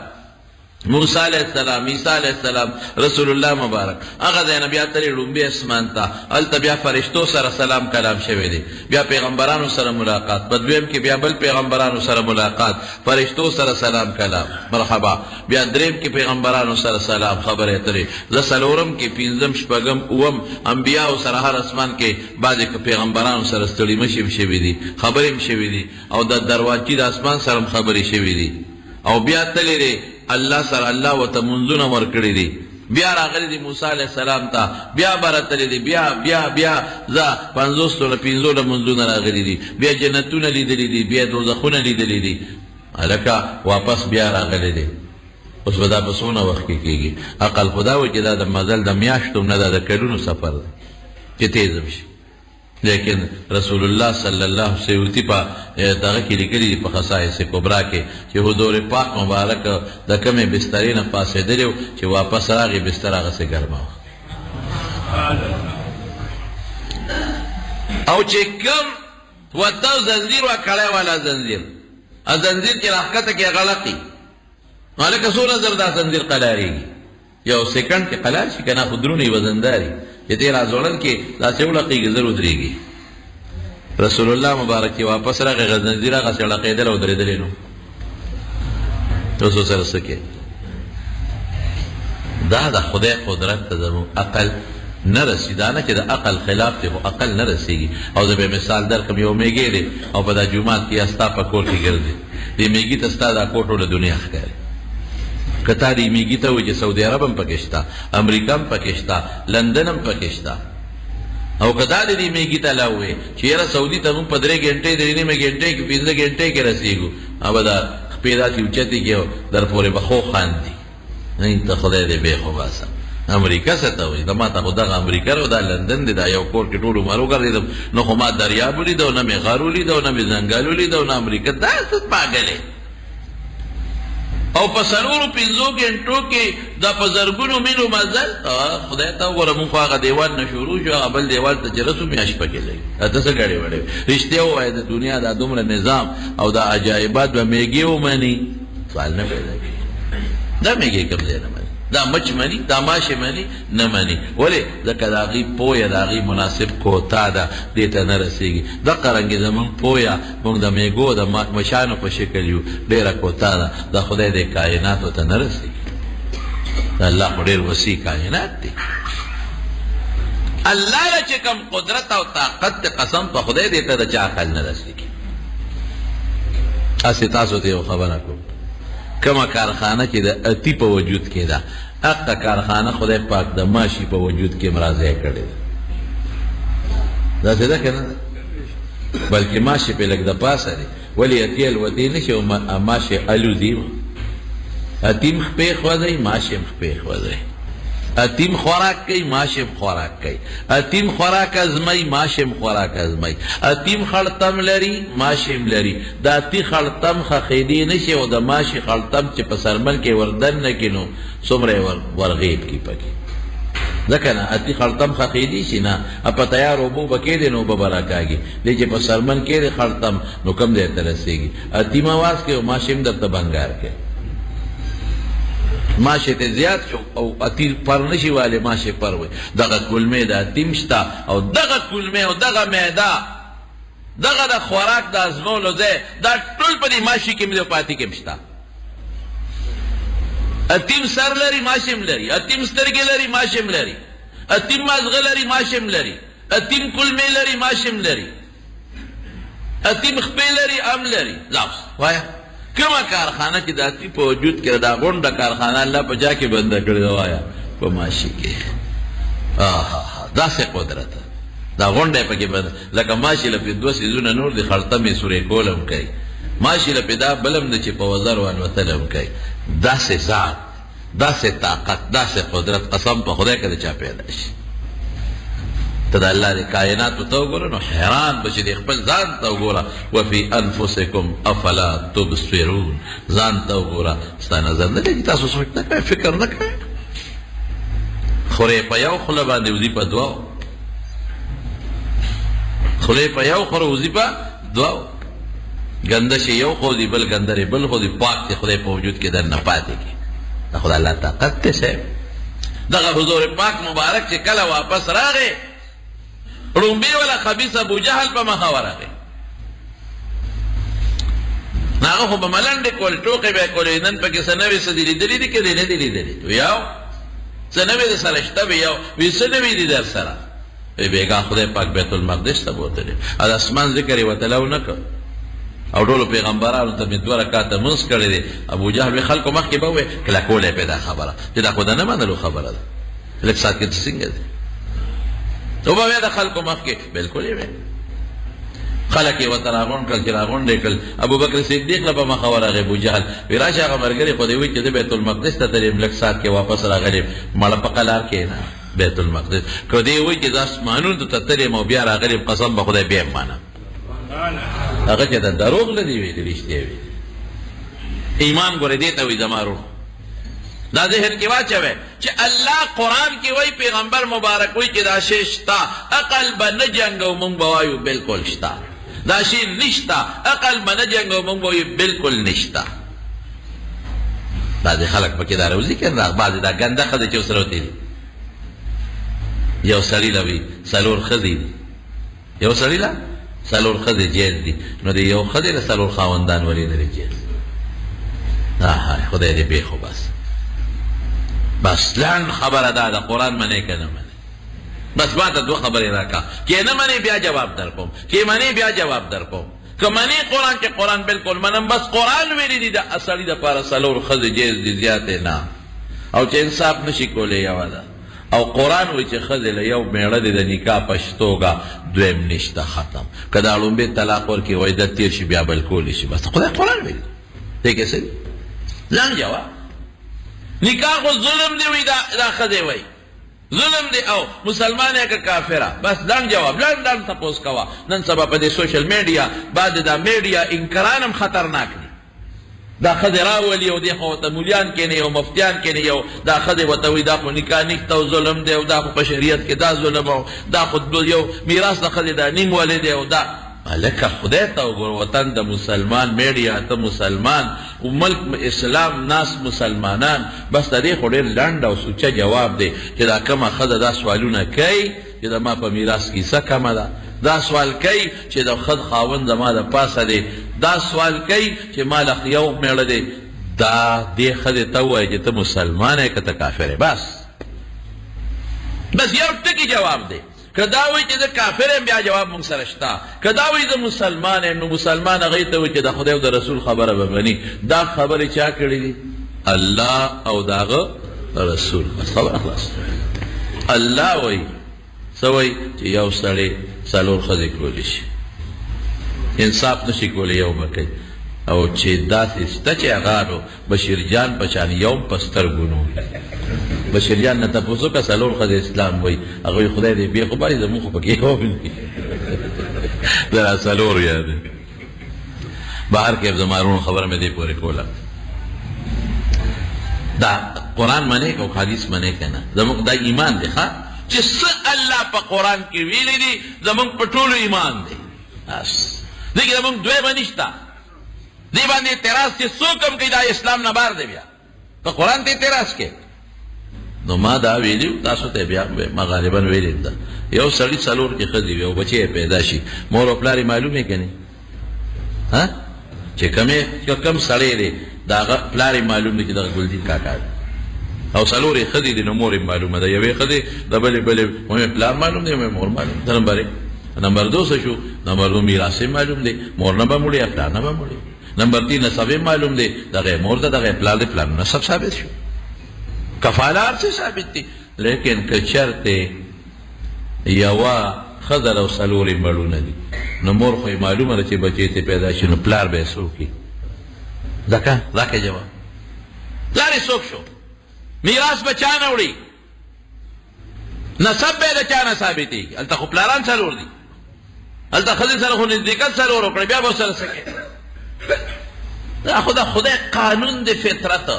موسی علیه السلام، عیسی علیه السلام، رسول الله مبارک. هغه ځای نه بیا تللی ړومبي اسمان ته، هلته بیا فرشتو سره سلام کلام شوی دی، بیا پیغمبرانو سره ملاقات، په دویم کې بیا بل پیغمبرانو سره ملاقات، فرشتو سره سلام کلام مرحبا، بیا دریم کې پیغمبرانو سره سلام خبرې اترې، زه څلورم کې، پنځم، شپږم، اووم انبیاو سره هر اسمان کې بعضې پیغمبرانو سره ستړي مشي هم شوي دي، خبرې هم شوي دي، او د درواچي د اسمان سره هم خبرې شوي دي. او بیا تللی دی الله سره، الله ورته مونځونه ورکړي دي، بیا راغلی دی موسی علیه السلام ته، بیا بره تللی دی، بیا بیا بیا ځه پنځوسو له پنځو له مونځونه راغلي دي، بیا جنتونه لیدلي دي، بیا دوزخونه لیدلي دي، هلکه واپس بیا راغلی دی. اوس به دا په څونه وخت کې کېږي؟ عقل خو دا وایي چې دا د مزل د میاشتو هم نه، دا د کلونو سفر دی چې تېز هم شي. لیکن رسول الله صلی الله سیوطي په دغه کې لیکلي دي په خصائص کبرا کې چې حضور پاک مبارک د کومې بسترې نه پاڅېدلی و چې واپس راغی بستر هغسې ګرمه وه. او چې کوم وته زنځیر وه کړی والا زنځیر، زنځیر چې راښکته کې غلطي هلکه څومره زر دا زنځیر قلارېږي، یو سیکنډ کې قلار شي که نه، خو درونی وزنداري چې دی راځوړل کې داسې وړقېږي زر ودرېږي. رسول الله مبارک چې واپس راغی غزنځیر هغسې ړقېدل او درېدلی، نو تاسو سره څه کوي؟ دا د خدای قدرت ته زموږ عقل نه رسي. دا نه چې د عقل خلاف دی، خو عقل نه رسېږي. او زه به مثال درکړم، یو میږی دی او په دا جومات کې یا ستا په کور کې ګرځي، دې میږي ته ستا دا کور ټوله دنیا ښکاري. که تا دې میږي ته وایي چې سعودي عرب هم پکې شته، امریکا هم پکې شته، لندن هم پکې شته، او که دا دې میږي ته لا ووایې چې یاره سعودي ته موږ په درې ګنټې، درې نیمې ګنټې کې، پنځه ګنټې کې رسېږو، هغه به دا خپې داسې اوچتې کړي او در پورې به خو خاندي، نه ته خدای دې بېخ وباسه. امریکا څه ته وایي؟ ما ته خو دغه امریکا او دا لندن دی، دا یو کور کې ټول عمر وګرځېدم، نه خو ما دریاب ولید او نه مې غر ولید او نه مې ځنګل ولید او نه امریکا. دا څه پاګلې؟ او په څلورو پنځو ګنټو کې دا په زرګونو میلو مزل. خدای ته وګوره، مونږ خو هغه دیوال نه شروع شو، هغه بل دیوال ته چې رسو میاشت پکې لګي. ته څه ګړې وړې؟ رښتیا ووایه، د دنیا دا دومره نظام او دا عجایبات به میږې ومني؟ سوال نه پیدا کېږي. دا میږې کوم ځای نه مني، دا مچ مني، دا ماشې مني؟ نه مني. ولې؟ ځکه د هغوی پوهه د هغوی مناسب کوتا ده، دې ته نه رسېږي. دقه رنګې زمونږ پوهه، مونږ د میږو د مچانو په شکل یو، ډېره کوتا ده، د خدای دې کایناتو ته نه رسېږي. د الله خو ډېر وسیع کاینات دي. الله له چې کوم قدرت او طاقت دی، قسم په خدای دې ته د چا عقل نه رسېږي. هسې تاسو ته یو خبره کوم، کومه کارخانه چې د اتي په وجود کې ده، هغه کارخانه خدای پاک د ماشي په وجود کې هم راځای کړې ده. داسې ده که نه ده؟ بلکې ماشي پې لږ د پاسه دی. ولې اتي الوتی نه شي او ماشي الوزي؟ اتیم خپې خوځوي، ماشي هم خپې خوځوي. اتیم خوراک کوي، ماشي هم خوراک کوي. اتیم خوراک ازمایي، ماشي هم خوراک ازمایي. اتیم خړتم لري، ماشي هم لري. د اتي خړتم ښخېدی نه شي او د ماشي خړتم چې په سرمل کې وردننه کړي نو څومره یې ورغېب کړي پکې. ځکه نه اتی خړتم خخېدی شي نه، په تیار اوبو به کېدې نو اوبه به راکاږي. دی چې په سرمن کېدې خړتم نو کوم ځای ته رسېږي؟ اتی ما واز کوي او ماشې هم درته بنګار کوي. ماشې ته زیات شو او اتی پر نشي والې، ماشې پر وي. دغه کولمې د اتیم شته او دغه کولمې او دغه معده، دغه د خوراک د هضمولو ځای، دا ټول په دې ماشي کې هم دی او په اتي کې هم شته. اتیم سر لري، ماشې هم لري. اتیم سترګې لري، ماشې هم لري. اتیم مازغه لري، ماشې هم لري. اتیم کولمې لري، ماشې هم لري. اتیم خپې لري، هم لري. ځه اوس وایه کومه کارخانه چې د اتي په وجود کې ده، دا غونډه کارخانه الله په چا کې بنده کړې ده؟ وایه په ماشي کې. آها، داسې قدرت دا غونډه یې پکې بنده، لکه ماشي له پې دوه څیزونه نور دي، خړتم یې سورې کول هم کوي، ماشي له پې دا بل هم دی چې په وزرو الوتل هم کوي. داسې ذات، داسې طاقت، داسې قدرت، قسم په خدای که د چا پیدا شي، ته د الله د کائناتو ته وګوره نو حیران به شې. د خپل ځان ته وګوره، وفي انفسکم افلا تبصرون. ځان ته وګوره، ستا نظر نه لګي، تاسو سوچ نه کوئ، فکر نه کوئ. خورې په یو خوله باندې وځي په دوو، خولې په یو خوره وځي په دوو. ګنده شي یو خو دی، بل ګنده دی بل خو دی، پاک دی خدای په وجود کې دننه پاتې کی. دا خدای الله طاقت دی صاحب. دغه حضور پاک مبارک چې کله واپس راغی، ړومبی ولا خبیث ابو جهل په مخه ورغی. هغه خو به ملنډې کول، ټوقې به یې کولې، نن پکې څه نوې څه دي لیدلي دي که دې نه دي لیدلي؟ یو څه نوې در سره شته؟ وي یو وي څه نوې دي در سره؟ وی بیګا خدای پاک بیت المقدس ته بوتلی او د اسمان ذکر یې ورته لو نه کړ او ټولو پیغمبرانو ته مې دوه رکعاته لمونځ کړی دی. ابو جهل وی خلکو مخکې به ووایي کلکولی پې دا خبره چې دا خو د نه منلو خبره ده، لږ ساعت کې څنګه دی وبه وایي د خلکو مخکې، بالکل یې ویل. خلک یې ورته راغونډ کړل، چې راغونډ یې کړل، ابوبکر صدیق له په مخه ورغی. ابوجهل وی راشه هغه ملګری خو دې وایي چې زه بیت المقدس ته تللی یم، لږ ساعت کې واپس راغلی یم. مړه په قلار کښېنه، بیت المقدس که دې وایي چې زه اسمانونو ته تللی یم او بیا راغلی یم، قسم به خدای بیا یې منم. هغه چې د دروغ نه دی ویلي، رښتیا ویلي. ایمان ګورې دې ته وایي زما وروڼو، دا ذهن کې واچوي چې الله قرآن کې وایي، پیغمبر مبارک وایي چې دا شی شته، عقل به نه جنګو، مونږ به وایو بالکل شته. دا شی نشته، عقل به نه جنګو، مونږ به وایو بالکل نشته. بعضې خلک پکې دا راوځي که نه، بعضې دا ګنده ښځې چې اوس راوتې دي، یو سړي له وي څلور ښځې دي، یو سړي له څلور ښځې جایز دي، نو د یو ښځې له څلور خاوندان ولې نه دي جایز؟ ها خدای دې بې خو بس بس لنډ خبره دا ده، قرآن منې که نه منې؟ بس ما ته دوه خبرې راکړه، چې نه منې بیا جواب درکوم، چې منې بیا جواب درکوم. که منې قرآن چې قرآن بالکل منم، بس قرآن ویلي دي د سړي دپاره څلور ښځې جایز دي، زیاتې نه، او چې انصاف نشي کولی یوه ده. او قرآن وایي چې ښځې له یو مېړه دی د نکاح په شتوګه، دویم نشته، ختم. که دا ړومبی طلاق ورکړي او عدت تېر شي بیا بل کولی شي، بس خدای قرآن ویلي دې کې څه دي؟ لنډ جواب. نکاح خو ظلم دی وایي دا ښځې وایي ظلم دی، او مسلمان یې که کافره؟ بس لنډ جواب، لنډ لنډ تپوس کوه. نن سبا په دې سوشل میډیا باندې دا میډیا انکران هم خطرناک دي. دا ښځې راولي او دې خوا ورته مولیان کښېنوي او مفتیان کښېنوي او دا ښځې ورته وایي دا خو نکاح نشته او ظلم دی او دا خو په شریعت کې دا ظلم او دا خو یو میراث د ښځې دا نیم ولې دی او دا. هلکه خدای ته وګوره، وطن د مسلمان، میډیا ته مسلمان او ملک اسلام، ناس مسلمانان. بس د دې خو ډېر لنډ او سوچه جواب دی چې دا کومه ښځه دا سوالونه کوي چې د ما په میراث کې حصه کمه ده، دا سوال کوي چې د ښځ خاوند زما د پاسه دی، دا سوال کوي چې ما له یو مېړه دی، دا دې ښځې ته ووایه چې ته مسلمانه یې که ته کافر یې؟ بس بس یو ټکي جواب دی. که دا وایي چې زه کافر یم بیا جواب موږ سره شته، که دا وایي زه مسلمان یم نو مسلمان هغې ته وایي چې د خدای او د رسول خبره به مني. دا خبرې چا کړې دي؟ الله او د هغه رسول. بس خبره خلاص. الله وایي څه وایي؟ چې یو سړی څلور ښځې کولی شي، انصاف نشي کولی یو به کوي، او چې داسې شته چې هغه نو بشیر جان په شان یو هم په سترګو نه وي. بشیر جان نه تپوس وکړه څلور ښځې اسلام وایي، هغه وایي خدای دې بې خو باسي زموږ خو پکې یو هم نه وي. دا څلور یاد بهر کې زما وروڼو خبره مې دې پورې کوله. دا قرآن منې او حدیث منې کنه؟ زموږ دا ایمان دی ښه، چې څه الله په قرآن کې ویلي دي زموږ په ټولو ایمان دی. بس دې کې زموږ دویمه نشته. دې باندې اعتراض چې څوک هم کوي دا اسلام نه بار دی، بیا په قرآن ته اعتراض کوي. نو ما دا ویلي تاسو ته بیا ما غالبا ویلي ده، یو سړي څلور کې ښځې وي او بچی یې پیدا شي، مور او پلار یې معلوم یې که نه؟ ها چې کومې کوم سړی دی د هغه پلار یې معلوم دی چې دغه ګلدین کاکا دی، او څلور یې ښځې دي نو مور یې معلومه ده، یوې ښځې د بلې بلې مې پلار معلوم دی، مې مور معلوم ده. نمبر نمبر دو څه شو؟ نمبر دو میراث یې معلوم دی، مور نه به مړي یا پلار نه به مړي. نمبر 3 نسب یې معلوم دی، دغه مور ده دغه پلار دی، پلار نسب ثابت شو، کفاله هر څه ثابت دي. لیکن که چېرته یوه ښځه او څلور یې مړونه دي نو مور خو یې معلومه ده چې بچی ته پیدا شي، نو پلار به یې څوک وي؟ ځکه راکړئ جواب، پلار یې څوک شو؟ میراث به چا نه وړي؟ نسب به یې د چا نه ثابتېږي؟ هلته خو پلاران څلور دي، هلته ښځې سره خو نزدېکت څلور وکړی، بیا به ورسره څه کوې؟ دا خو د خدای قانون دی، فطرت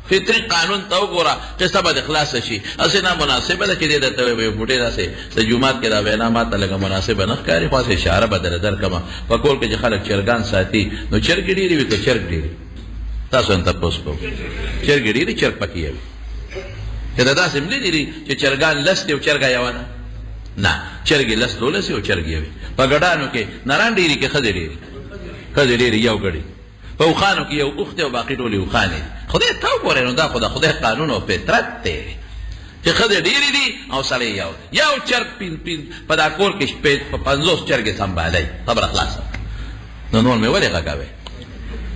فطري قانون ته وګوره، قصه به دې خلاصه شي. هسې نامناسبه ده چې دې درته وایي بوټی داسې د جومات کې دا وینا ما ته لږه مناسبه نه ښکاري، خو هسې اشاره به درله درکړم. په کور کې چې خلک چرګان ساتي نو چرګې ډېرې وي که چرګ ډېرې؟ تاسو هم تپوس کوم، چرګې ډېرې چرګ پکې یوي؟ که دا داسې هم لیدلي چې چرګان لس دي او چرګه یوه ده؟ نه، چرګې لس دولس او چرګ یوي. په ګډانو کې نران ډېري که ښځې ډېرې؟ ښځې ډېرې، یو ګړي. په اوښانو کې یو اوښ دی او باقي ټولې اوښانې دي. خدای ته وګورئ، نو دا خو د خدای قانون او فطرت دی چې ښځې ډېرې دي او سړی یو دی. یو چرګ پین پین په دا کور کې شپې په 50 چرګې سمبالوي، خبره خلاصه. نو نور مې ولې غږوې؟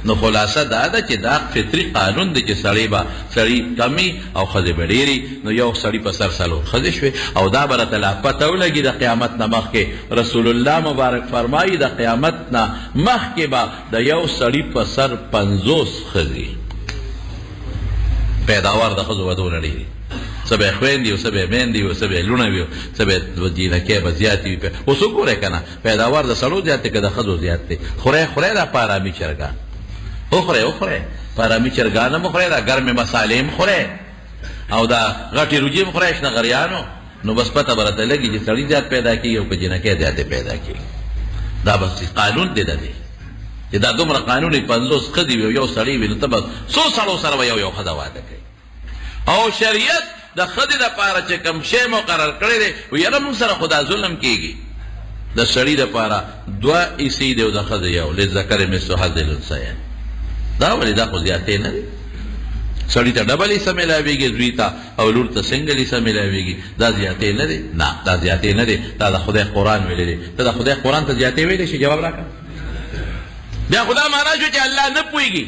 نو خلاصه دا ده چې دا فطري قانون دی چې سړی به سړی کمي او ښځې به ډېري. نو یو سړي په سر څلور ښځې شوې، او دا به راته لا پته ولګي د قیامت نه مخکې. رسول الله مبارک فرمایي د قیامت نه مخکې به د یو سړي په سر 50 ښځې، پیداوار د ښځو به دونه ډېر وي، څه به یې خویندې وي، څه به یې میندې وي، څه به یې لوڼه وي، څه به یې جینکۍ به زیاتې وي. اوس وګورئ که نه پیداوار د سړو زیات دی که د ښځو زیات دی؟ خورئ خورئ دا پارامي چرګان وخورئ، وخورئ پارامي چرګان هم وخورئ، دا ګرمې مسالې هم خورئ، او دا غټې روجې هم خورئ شنه غریانو. نو بس پته به راته لګي چې سړي زیات پیدا کېږي او که جینکۍ زیاتې پیدا کېږي. دا بس قانون دی د دې چې دا دومره قانون وي، 50 ښځې وي او یو سړی وي، نو ته به څو سړو سره به یو یو ښځه واده کوي. او شریعت د ښځې دپاره چې کوم شی مقرر کړی دی، وایي یاره موږ سره خو دا ظلم کېږي. د سړي دپاره دوه حصې دی او د ښځې یو، للذکر مثل حظ الانثیین. دا ولې؟ دا خو زیاتی نه دی. سړي ته ډبل حصه میلاویږي، زوی ته او لور ته سنګل حصه میلاویږي، دا زیاتی نه دی؟ نه، دا زیاتی نه دی، دا د خدای قرآن ویلی دی. ته د خدای قرآن ته زیاتی ویلی شي؟ جواب راکړه. بیا خدا معنا شو چې الله نه پوهېږي،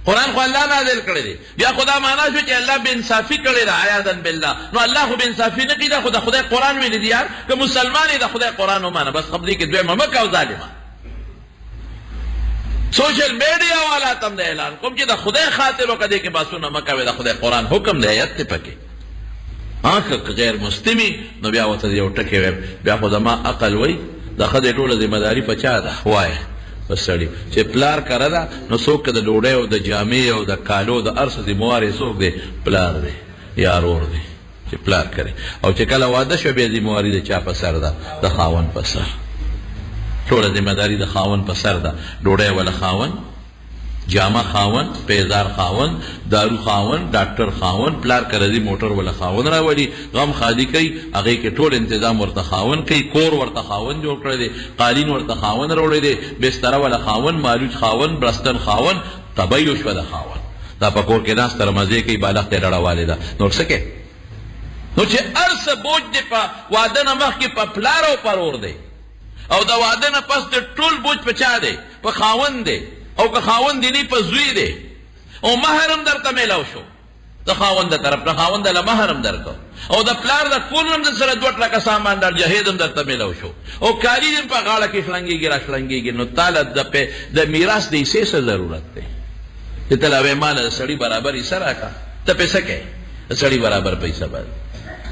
قرآن خو الله نازل کړی دی، بیا خدا معنا شو چې الله بې انصافي کړې ده، عیاذا بالله. نو الله خو بې انصافي نه کوي، دا خو د خدای قرآن ویلی دی. یار که مسلمان یې د خدای قرآن ومانه، بس خبرې کې دویمه مه کوه ظالمه. سوشل میډیا والا ته هم د اعلان کوم چې د خدای خاطر وکړه، دې کې بحثونه مه کوئ، د خدای قرآن حکم دی، آیت دی پکې. ها که غیر مسلمي نو بیا ورته یو ټکی وایم، بیا خو زما عقل وایي د ښځې ټوله ذمه داري په چا ده؟ وایه په سړي. چې پلار کره ده نو څوک که د ډوډۍ او د جامې او د کالو د هر څه ذمه وار یې څوک دی؟ پلار دی یا ورور دی چې پلار کړي. او چې کله واده شو بیا ذمه واري د چا په سر ده؟ د خاوند په سر. ټوله ذمه داري د خاوند په سر ده، ډوډۍ وله خاوند، جامه خاوند، پیزار خاوند، دارو خاوند، ډاکټر خاوند، پلار که راځي موټر وله خاوند راولي، غم ښادي کوي، هغې کې ټول انتظام ورته خاوند کوي، کور ورته خاوند جوړ کړی دی، قالین ورته خاوند راوړی دی، بستره وله خاوند، مالوچ خاوند، برستن خاوند، تبعي وشوه د خاوند. دا په کور کې ناست سره مزې کوي، بالښت یې لړوالې ده، نور څه کوي؟ نو چې هر څه بوج دې په واده نه مخکې په پلار او په ورور دی، او د واده نه پس د ټول بوج په چا دی؟ په خاوند دی، او که خاوند دی نه په زوی دی، او مهر هم درته میلاو شو د خاوند د طرف نه، خاوند له مهر هم درکو، او د پلار د کور هم در سره دوه ټرکه سامان در جهیز هم درته میلاو شو، او کالي دې په غاړه کې شړنګېږي را شړنګېږي، نو تاله د میراث د حصې څه ضرورت دی چې ته لا وایې ماله د سړي برابر حصه راکړه؟ ته پې څه کوې د سړي برابر په حصه باندې؟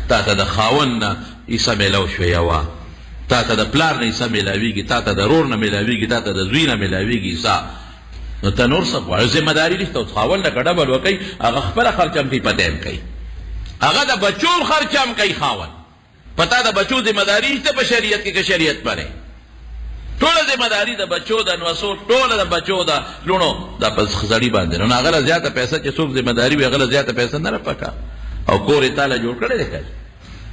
تا ته د خاوند نه حصه میلاو شوه یوه، تا ته د پلار نه حصه میلاویږي، تا ته د رور نه میلاویږي، تا ته د زوی نه میلاویږي حصه. نو ته نور څه غواړې؟ ذمه داري نشته. اوس خاوند لکه ډبل وکوي، هغه خپله خرچه هم کوي، په ته هم کوي، هغه د بچو خرچه هم کوي. خاوند په تا د بچو ذمه داري نشته په شریعت کې، که شریعت باندې ټوله ذمه داري د بچو د نوسو، ټوله د بچو د لوڼو دا په سړي باندې، نو هغه له زیاته پیسه چې څوک ذمه داري وي هغه له زیاته پیسه نه پکا. او کور یې تاله جوړ کړی دی، که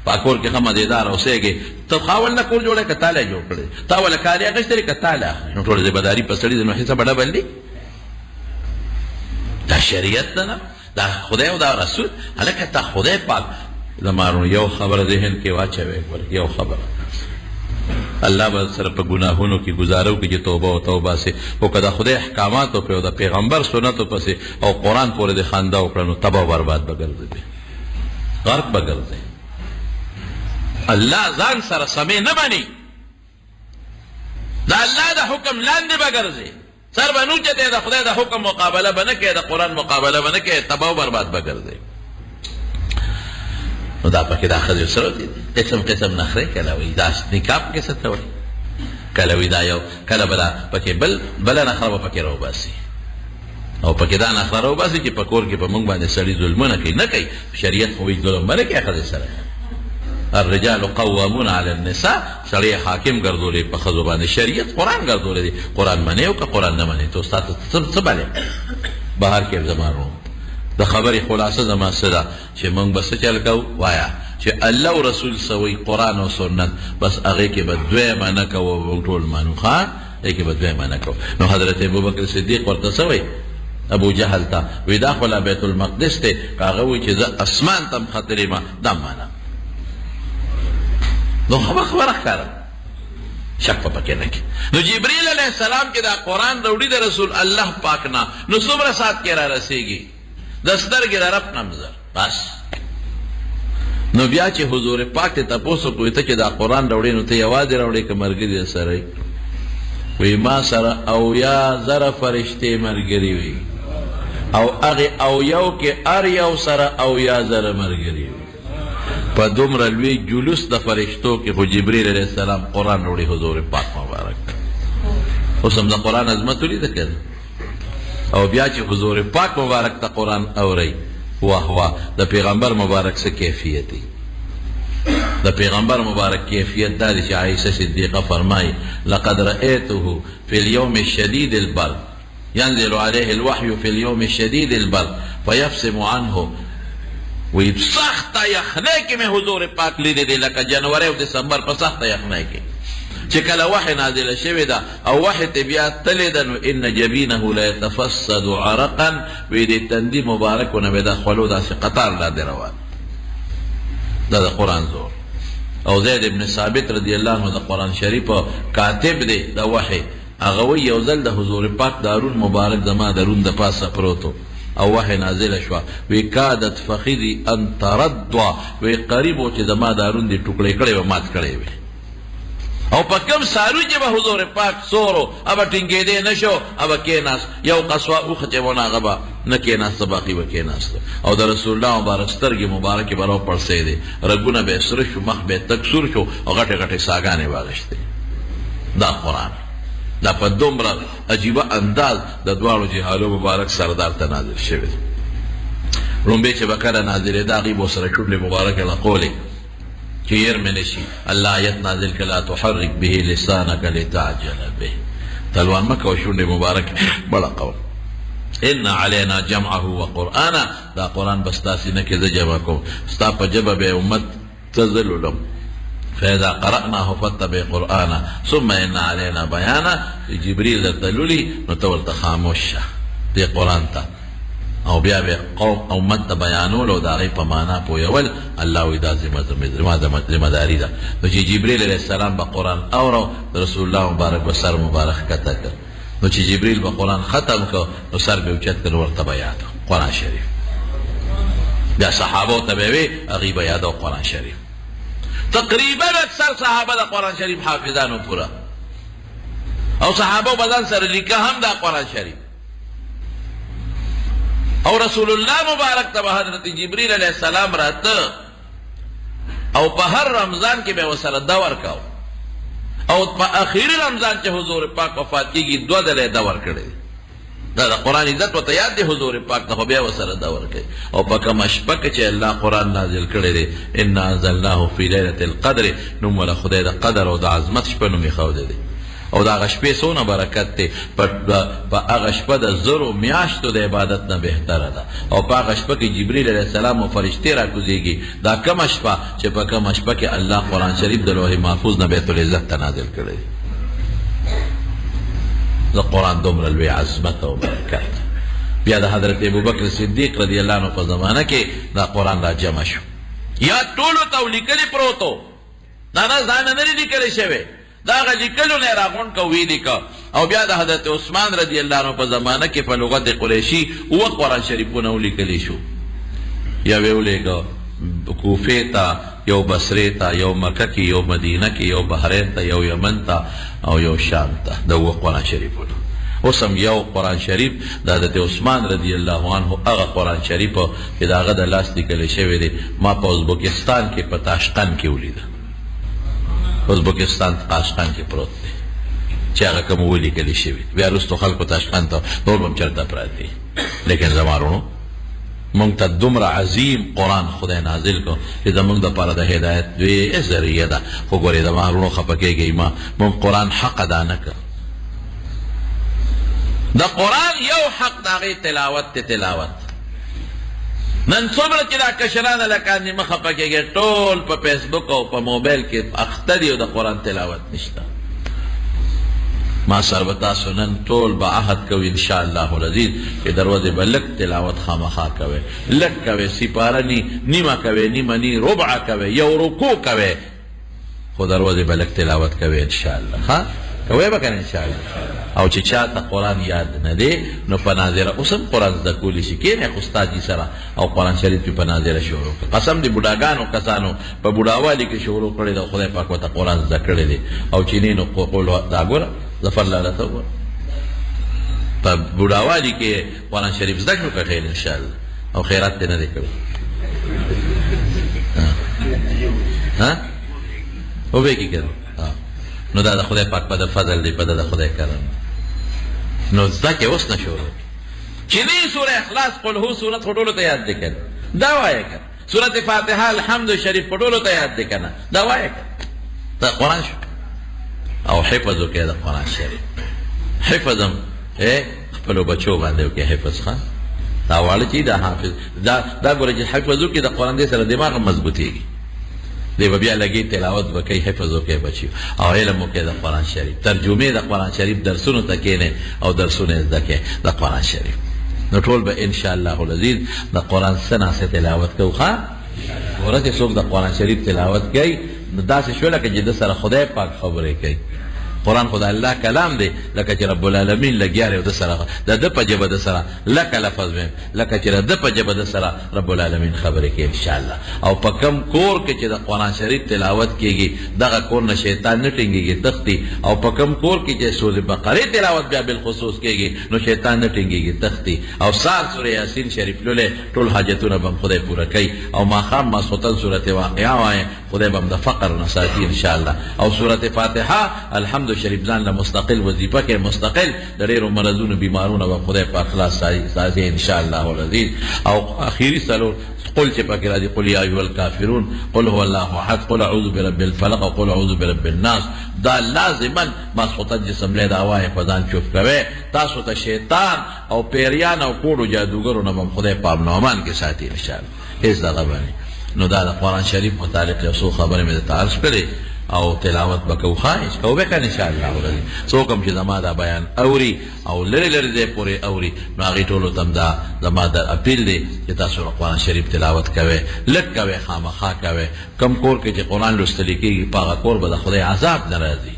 په کور کې ښه مزېدار اوسېږې، ته خاوند نه کور جوړی که تاله جوړ کړی، تا وله کالي اخیستي که تاله اخلي، نو ټوله ذمه داري په سړي ده، نو حصه به ډبل دي. دا شریعت نه، دا خدای او دا رسول. هلکه تا خدای پاک زما وروڼو یو خبره ذهن کې واچوي، ګوره یو خبره، الله به سره په ګناهونو کې ګزاره وکړي چې توبه او توبه سي، خو که د خدای احکاماتو په او د پیغمبر سنتو پسې او قرآن پورې د خندا وکړه نو تباه برباد به ګرځي، غرق به ګرځي. الله ځان سره سمې نه مني، د الله د حکم لاندې به ګرځي، سر به نه اوچتوې، د خدای د حکم مقابله به نه کوې، د قرآن مقابله به نه کوې، تباه او برباد به ګرځې. نو دا پکې دا ښځې سره دي، قسم قسم نخرې کله وایي دا نکاح پکې څه ته وایي، کله وایي دا یو، کله به دا پکې بل بله نخره به پکې راوباسي، او پکې دا نخره راوباسي چې په کور کې په موږ باندې سړي ظلمونه کوي. نه کوي، شریعت خو وایي ظلم به نه کوي ښځې سره. الرجال قوامون علی النساء، سړی حاکم ګرځولی په ښځو باندې، شریعت قرآن ګرځولی دی. قرآن منې او که قرآن نه منې ته ستا څه بلې بهر کې. زما ورو د خبرې خلاصه زما څه ده چې موږ به څه چل کوو؟ وایه چې الله او رسول څه وایي، قرآن او سنت، بس هغې کې به دویمه نه کوو، موږ ټول منو. ښه، دې کې به دویمه نه کوو. نو حضرت ابوبکر صدیق ورته څه وایي ابو جهل ته؟ وی دا خو لا بیت المقدس دی، که هغه وایي چې زه اسمان ته هم ختلی ما دا منم، نو خبره خبره ښکاره، شک په پکې نه کې. نو جبرئیل علیه السلام چې دا قرآن راوړي د رسول الله پاک نه، نو څومره ساعت کې را رسېږي؟ د سترګې د رپ نه زر بس. نو بیا چې حضور پاک ته تپوس وکړو ته چې دا قرآن راوړې نو ته یوازې راوړې که ملګري در سره؟ وی ما سره 70,000 فرشتې ملګري وي، او هغې او یو کې هر یو سره 70,000 ملګري وي. په دومره لوی جلوس د فرشتو کې خو جبرئیل علیه السلام قرآن راوړي حضور پاک مبارک. اوس هم د قرآن عظمت ولیده که؟ او بیا چې حضور پاک مبارک ته قرآن اوري، واه واه، د پیغمبر مبارک څه کیفیت دی. د پیغمبر مبارک کیفیت دا دی چې عائشه صدیقه فرمایي لقد رأيته في اليوم الشديد البرد ينزل عليه الوحي في اليوم الشديد البرد فيفسم عنه. وی سخته یخنۍ کې مې حضور پاک لیدی دی، لکه جنوري او دسمبر په سخته یخنۍ کې چې کله وحی نازله شوې ده او وحی ته بیا تللی ده، نو ان جبینه لا یتفسد عرقا، وی د تندي مبارکو نه به د خولو داسې قطار لاندې روان. دا د قرآن زور. او زید ابن ثابت رضی الله عنه د قرآن شریف کاتب دی د وحی، هغه وایي یو ځل د حضور پاک دارون مبارک زما د رون د پاسه پروت او وحی نازله شوه، وی کادت فخذی ان ترد، وی قریب و چې زما دارون دې ټوکړې کړی وی، مات کړی وی. او په کوم څاروي چې به حضور پاک سور و هغه ټینګېدی نه شو، هغه کېناست، یو قصوه اوښ چې و نه هغه به نه کېناسته، باقي به کېناسته. او د رسول الله مبارک سترګې مبارکې به راوپړسېدې، رګونه به یې سره شو، مخ به یې تک سور شو او غټې غټې ساګانې به اخیستې. دا قرآن دا په دومره عجیبه انداز د دواړو جهالو مبارک سردار ته نازل شوی دی. ړومبی چې به کله نازلېده هغوی به ورسره شونډې مبارکې ړقولې چې هېر مې نه شي. الله آیت نازل کړ لا تحرک به لسانک لتعجل به، تلوار مه کوه، شونډې مبارکې مه ړقوه. ان علینا جمعه وقرآنه، دا قرآن به ستا سینه کې زه جمع کوم، ستا په ژبه به امت ته زه لولم. فاذا قرأناه فاتبع قرآنه ثم ان علينا بيانه. جبريل درته لولي نو ته ورته خاموش شه دې قرآن ته، او بیا به قوم امت ته بیانول او د هغې په معنا پوهول. الله وایي دا زما ذمه داري ده. نو چې جبرئیل علیه السلام به قرآن اورو، د رسول الله مبارک به سر مبارک ښکته کړ، نو چې جبرئیل به قرآن ختم کړ نو سر به اوچت کړ، ورته به یاد قرآن شریف. بیا صحابو ته به وی، هغوی به یادو قرآن شریف. تقریبا اکثر صحابه د قرآن شریف حافظانو پوره، او صحابه به ځان سره لیکه هم دا قرآن شریف. او رسول الله مبارک ته به حضرت جبرئیل علیه السلام راته او په هر رمضان کې به ورسره دور کاوه، او په اخیری رمضان چې حضور پاک وفات کیږي 2 ځله یې دور کړی دی. دا د قرآن عزت ورته یاد دی، حضور پاک ته خو بیا ورسره دا ورکوي. او په کومه شپه کې چې الله قرآن نازل کړی دی، انا انزلناه فی لیلة القدر، نوم وله خدای د قدر او د عظمت شپه نوم ایښودی دی. او د هغه شپې څونه برکت دی، په هغه شپه د زرو میاشتو د عبادت نه بهتره ده. او په هغه شپه کې جبرئیل علیه السلام او فرشتې راکوزیږي. دا کومه شپه چې په کومه شپه کې الله قرآن شریف د لوح محفوظ نه بیت العزت ته نازل کړی دی. د قرآن دومره لوی عظمت او برکت. بیا د حضرت ابوبکر صدیق رضی الله عنه په زمانه کې دا قرآن را جمع شو، یا ټولو ته لیکلی پروتو، دا نه ځان نه لیکل شوی، دا هغه لیکلو نه راغونډ که ویې لیکه. او بیا د حضرت عثمان رضی الله عنه په زمانه کې په لغت قریشي اووه قرآن شریفونه ولیکل شو. یو یې ولېږه کوفې ته، یو بصرې ته، یو مکه کې، یو مدینه کې، یو بحرین ته، یو یمن ته او یو شام ته. د اووه قرآن شریفونه اوس هم یو قرآن شریف د حضرت عثمان رضی الله عنه هغه قرآن شریف چې د هغه د لاس لیکل شوی دی، ما په ازبکستان کې په تاشقند کې ولیده. ازبکستان تاشقند کې پروت دی چې هغه کوم ولیکل شوی، بیا وروسته خلکو تاشقند ته نور به هم چېرته پراته دي. لیکن زما وروڼو، مونږ ته دومره عظیم قرآن خدای نازل کړ چې زمونږ دپاره د هدایت لوی ذریعه ده. خو ګورې زما وروڼو، خفه کېږئ مه، مونږ قرآن حق ادا نه کړ. د قرآن یو حق د هغې تلاوت دی، تلاوت. نن څومره چې دا کشران هلکان دي، مه خفه کېږئ، ټول په فیسبوک او په موبایل کې اخته دي او د قرآن تلاوت نشته. ما سره به تاسو نن ټول به عهد کوئ ان شاء الله العزیز چې د ورځې به لږ تلاوت خامخا کوئ، لږ کوئ، سپاره نی، نیمه کوئ، نیمه نی، ربع کوئ، یو رکوع کوئ، خو د ورځې به لږ تلاوت کوئ ان شاء الله. ښه کوئ به که نه ان شاء الله؟ او چې چاته قرآن یاد نه دی نو په ناظره اوس هم قرآن زده کولی شي، کښېنئ استاد جي سره او قرآن شریف پې په ناظره شروع کړه. قسم دی بوډاګانو کسانو په بوډاوالي کې شروع کړی ده، خدای پاک ورته قرآن زده کړی دی. او چې نه نو قول دا ګوره ظفر لالا ته وګوره، په بوډاوالي کې قرآن شریف زده کړو که خیر ان شاء الله، او خیرات دې نه دی کړی. ها وبه کې کړو نو دا د خدای پاک په د فضل دی، په د خدای کرم. نو زده کې اوس نه شروع چې نه سوره اخلاص قل هو سورت خو ټولو ته یاد دی کنه، دا وایه کنه. سورت فاتحه الحمد شریف په ټولو ته یاد دی کنه، دا وایه کنه. دا قرآن شو. او حفظ وکړه د قرآن شریف، حفظ هم خپلو بچو باندې وکړه حفظ. ښه دا واړه چې دا حافظ دا ګوره چې حفظ وکړي د قرآن دې سره دماغ هم مضبوطېږي، دی به بیا لګي تلاوت به کوي. حفظ وکړي بچي او علم وکړي د قرآن شریف، ترجمې د قرآن شریف درسونو ته کښېنئ او درسونه زده کړئ د قرآن شریف. نو ټول به ان شاء الله العزیز د قرآن څه ناڅه تلاوت کوو. ښه ګوره چې څوک د قرآن شریف تلاوت کوي نو داسې شو لکه چې ده سره خدای پاک خبرې کوي. قرآن خو د الله کلام دی، لکه چې رب العالمین لګیا دی او ده سره د ده په ژبه ده سره لکه لفظ ویم، لکه چې د ده په ژبه ده سره رب العالمین خبرې کوي ان شاء الله. او په کوم کور کې چې د قرآن شریف تلاوت کیږي دغه کور نه شیطان نه ټینګیږي، تښتي. او په کوم کور کې چې سورې بقرې تلاوت بیا بالخصوص کیږي نو شیطان نه ټینګیږي، تښتي. او سهار سورې یاسین شریف لولې، ټول حاجتونه به هم خدای پوره کوي. او ماښام ماسخوتن سورت واقعه وایې، خدای به هم د فقر نه ساتي ان شاء الله. او سورت فاتحه الحمد شریف ځان له مستقل وظیفه کې مستقل د ډېرو مرضونو بیمارونه به خدای پاک خلاص ساتي ان شاء الله العزیز. او اخیری څلور قل چې پکې راځي، قل یا ایها الکافرون، قل هو الله احد، قل اعوذ برب الفلق، قل اعوذ برب الناس، دا لازما ماسخوتن چې سملې دا وایې، په ځان چوف کوي. تاسو ته شیطان او پیریان او کوډو جادوګرو نه به خدای په امن او امان کې ساتي ان شاء الله، هیڅ دغه باندې. نو دا د قرآن شریف متعلق یو څو خبرې مې درته عرض کړې او تلاوت به کوو. ښه کوو به که نه ان شاء الله العزیز؟ څوک هم چې زما دا بیان اوري او لرې لرې ځای پورې اوري نو هغې ټولو ته هم دا زما د اپیل دی چې تاسو د قرآن شریف تلاوت کوئ، لږ کوئ، خامخا کوئ. کوم کور کې چې قرآن لوستل کېږي په هغه کور به د خدای عذاب نه راځي،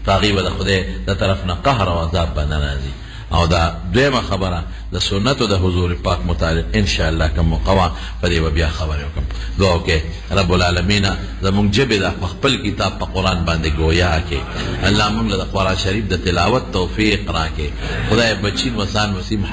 په هغې به د خدای د طرف نه قهر او عذاب به نه راځي. او دا دویمه خبره د سنتو د حضور پاک متعلق ان شاء الله کوم موقع وه په دې به بیا خبرې وکړم. دعا وکړئ رب العالمین زموږ ژبې د په خپل کتاب په قرآن باندې ګویا کې الله موږ له د قرآن شریف د تلاوت توفیق راکړي. خدای بچین وسان وسیم.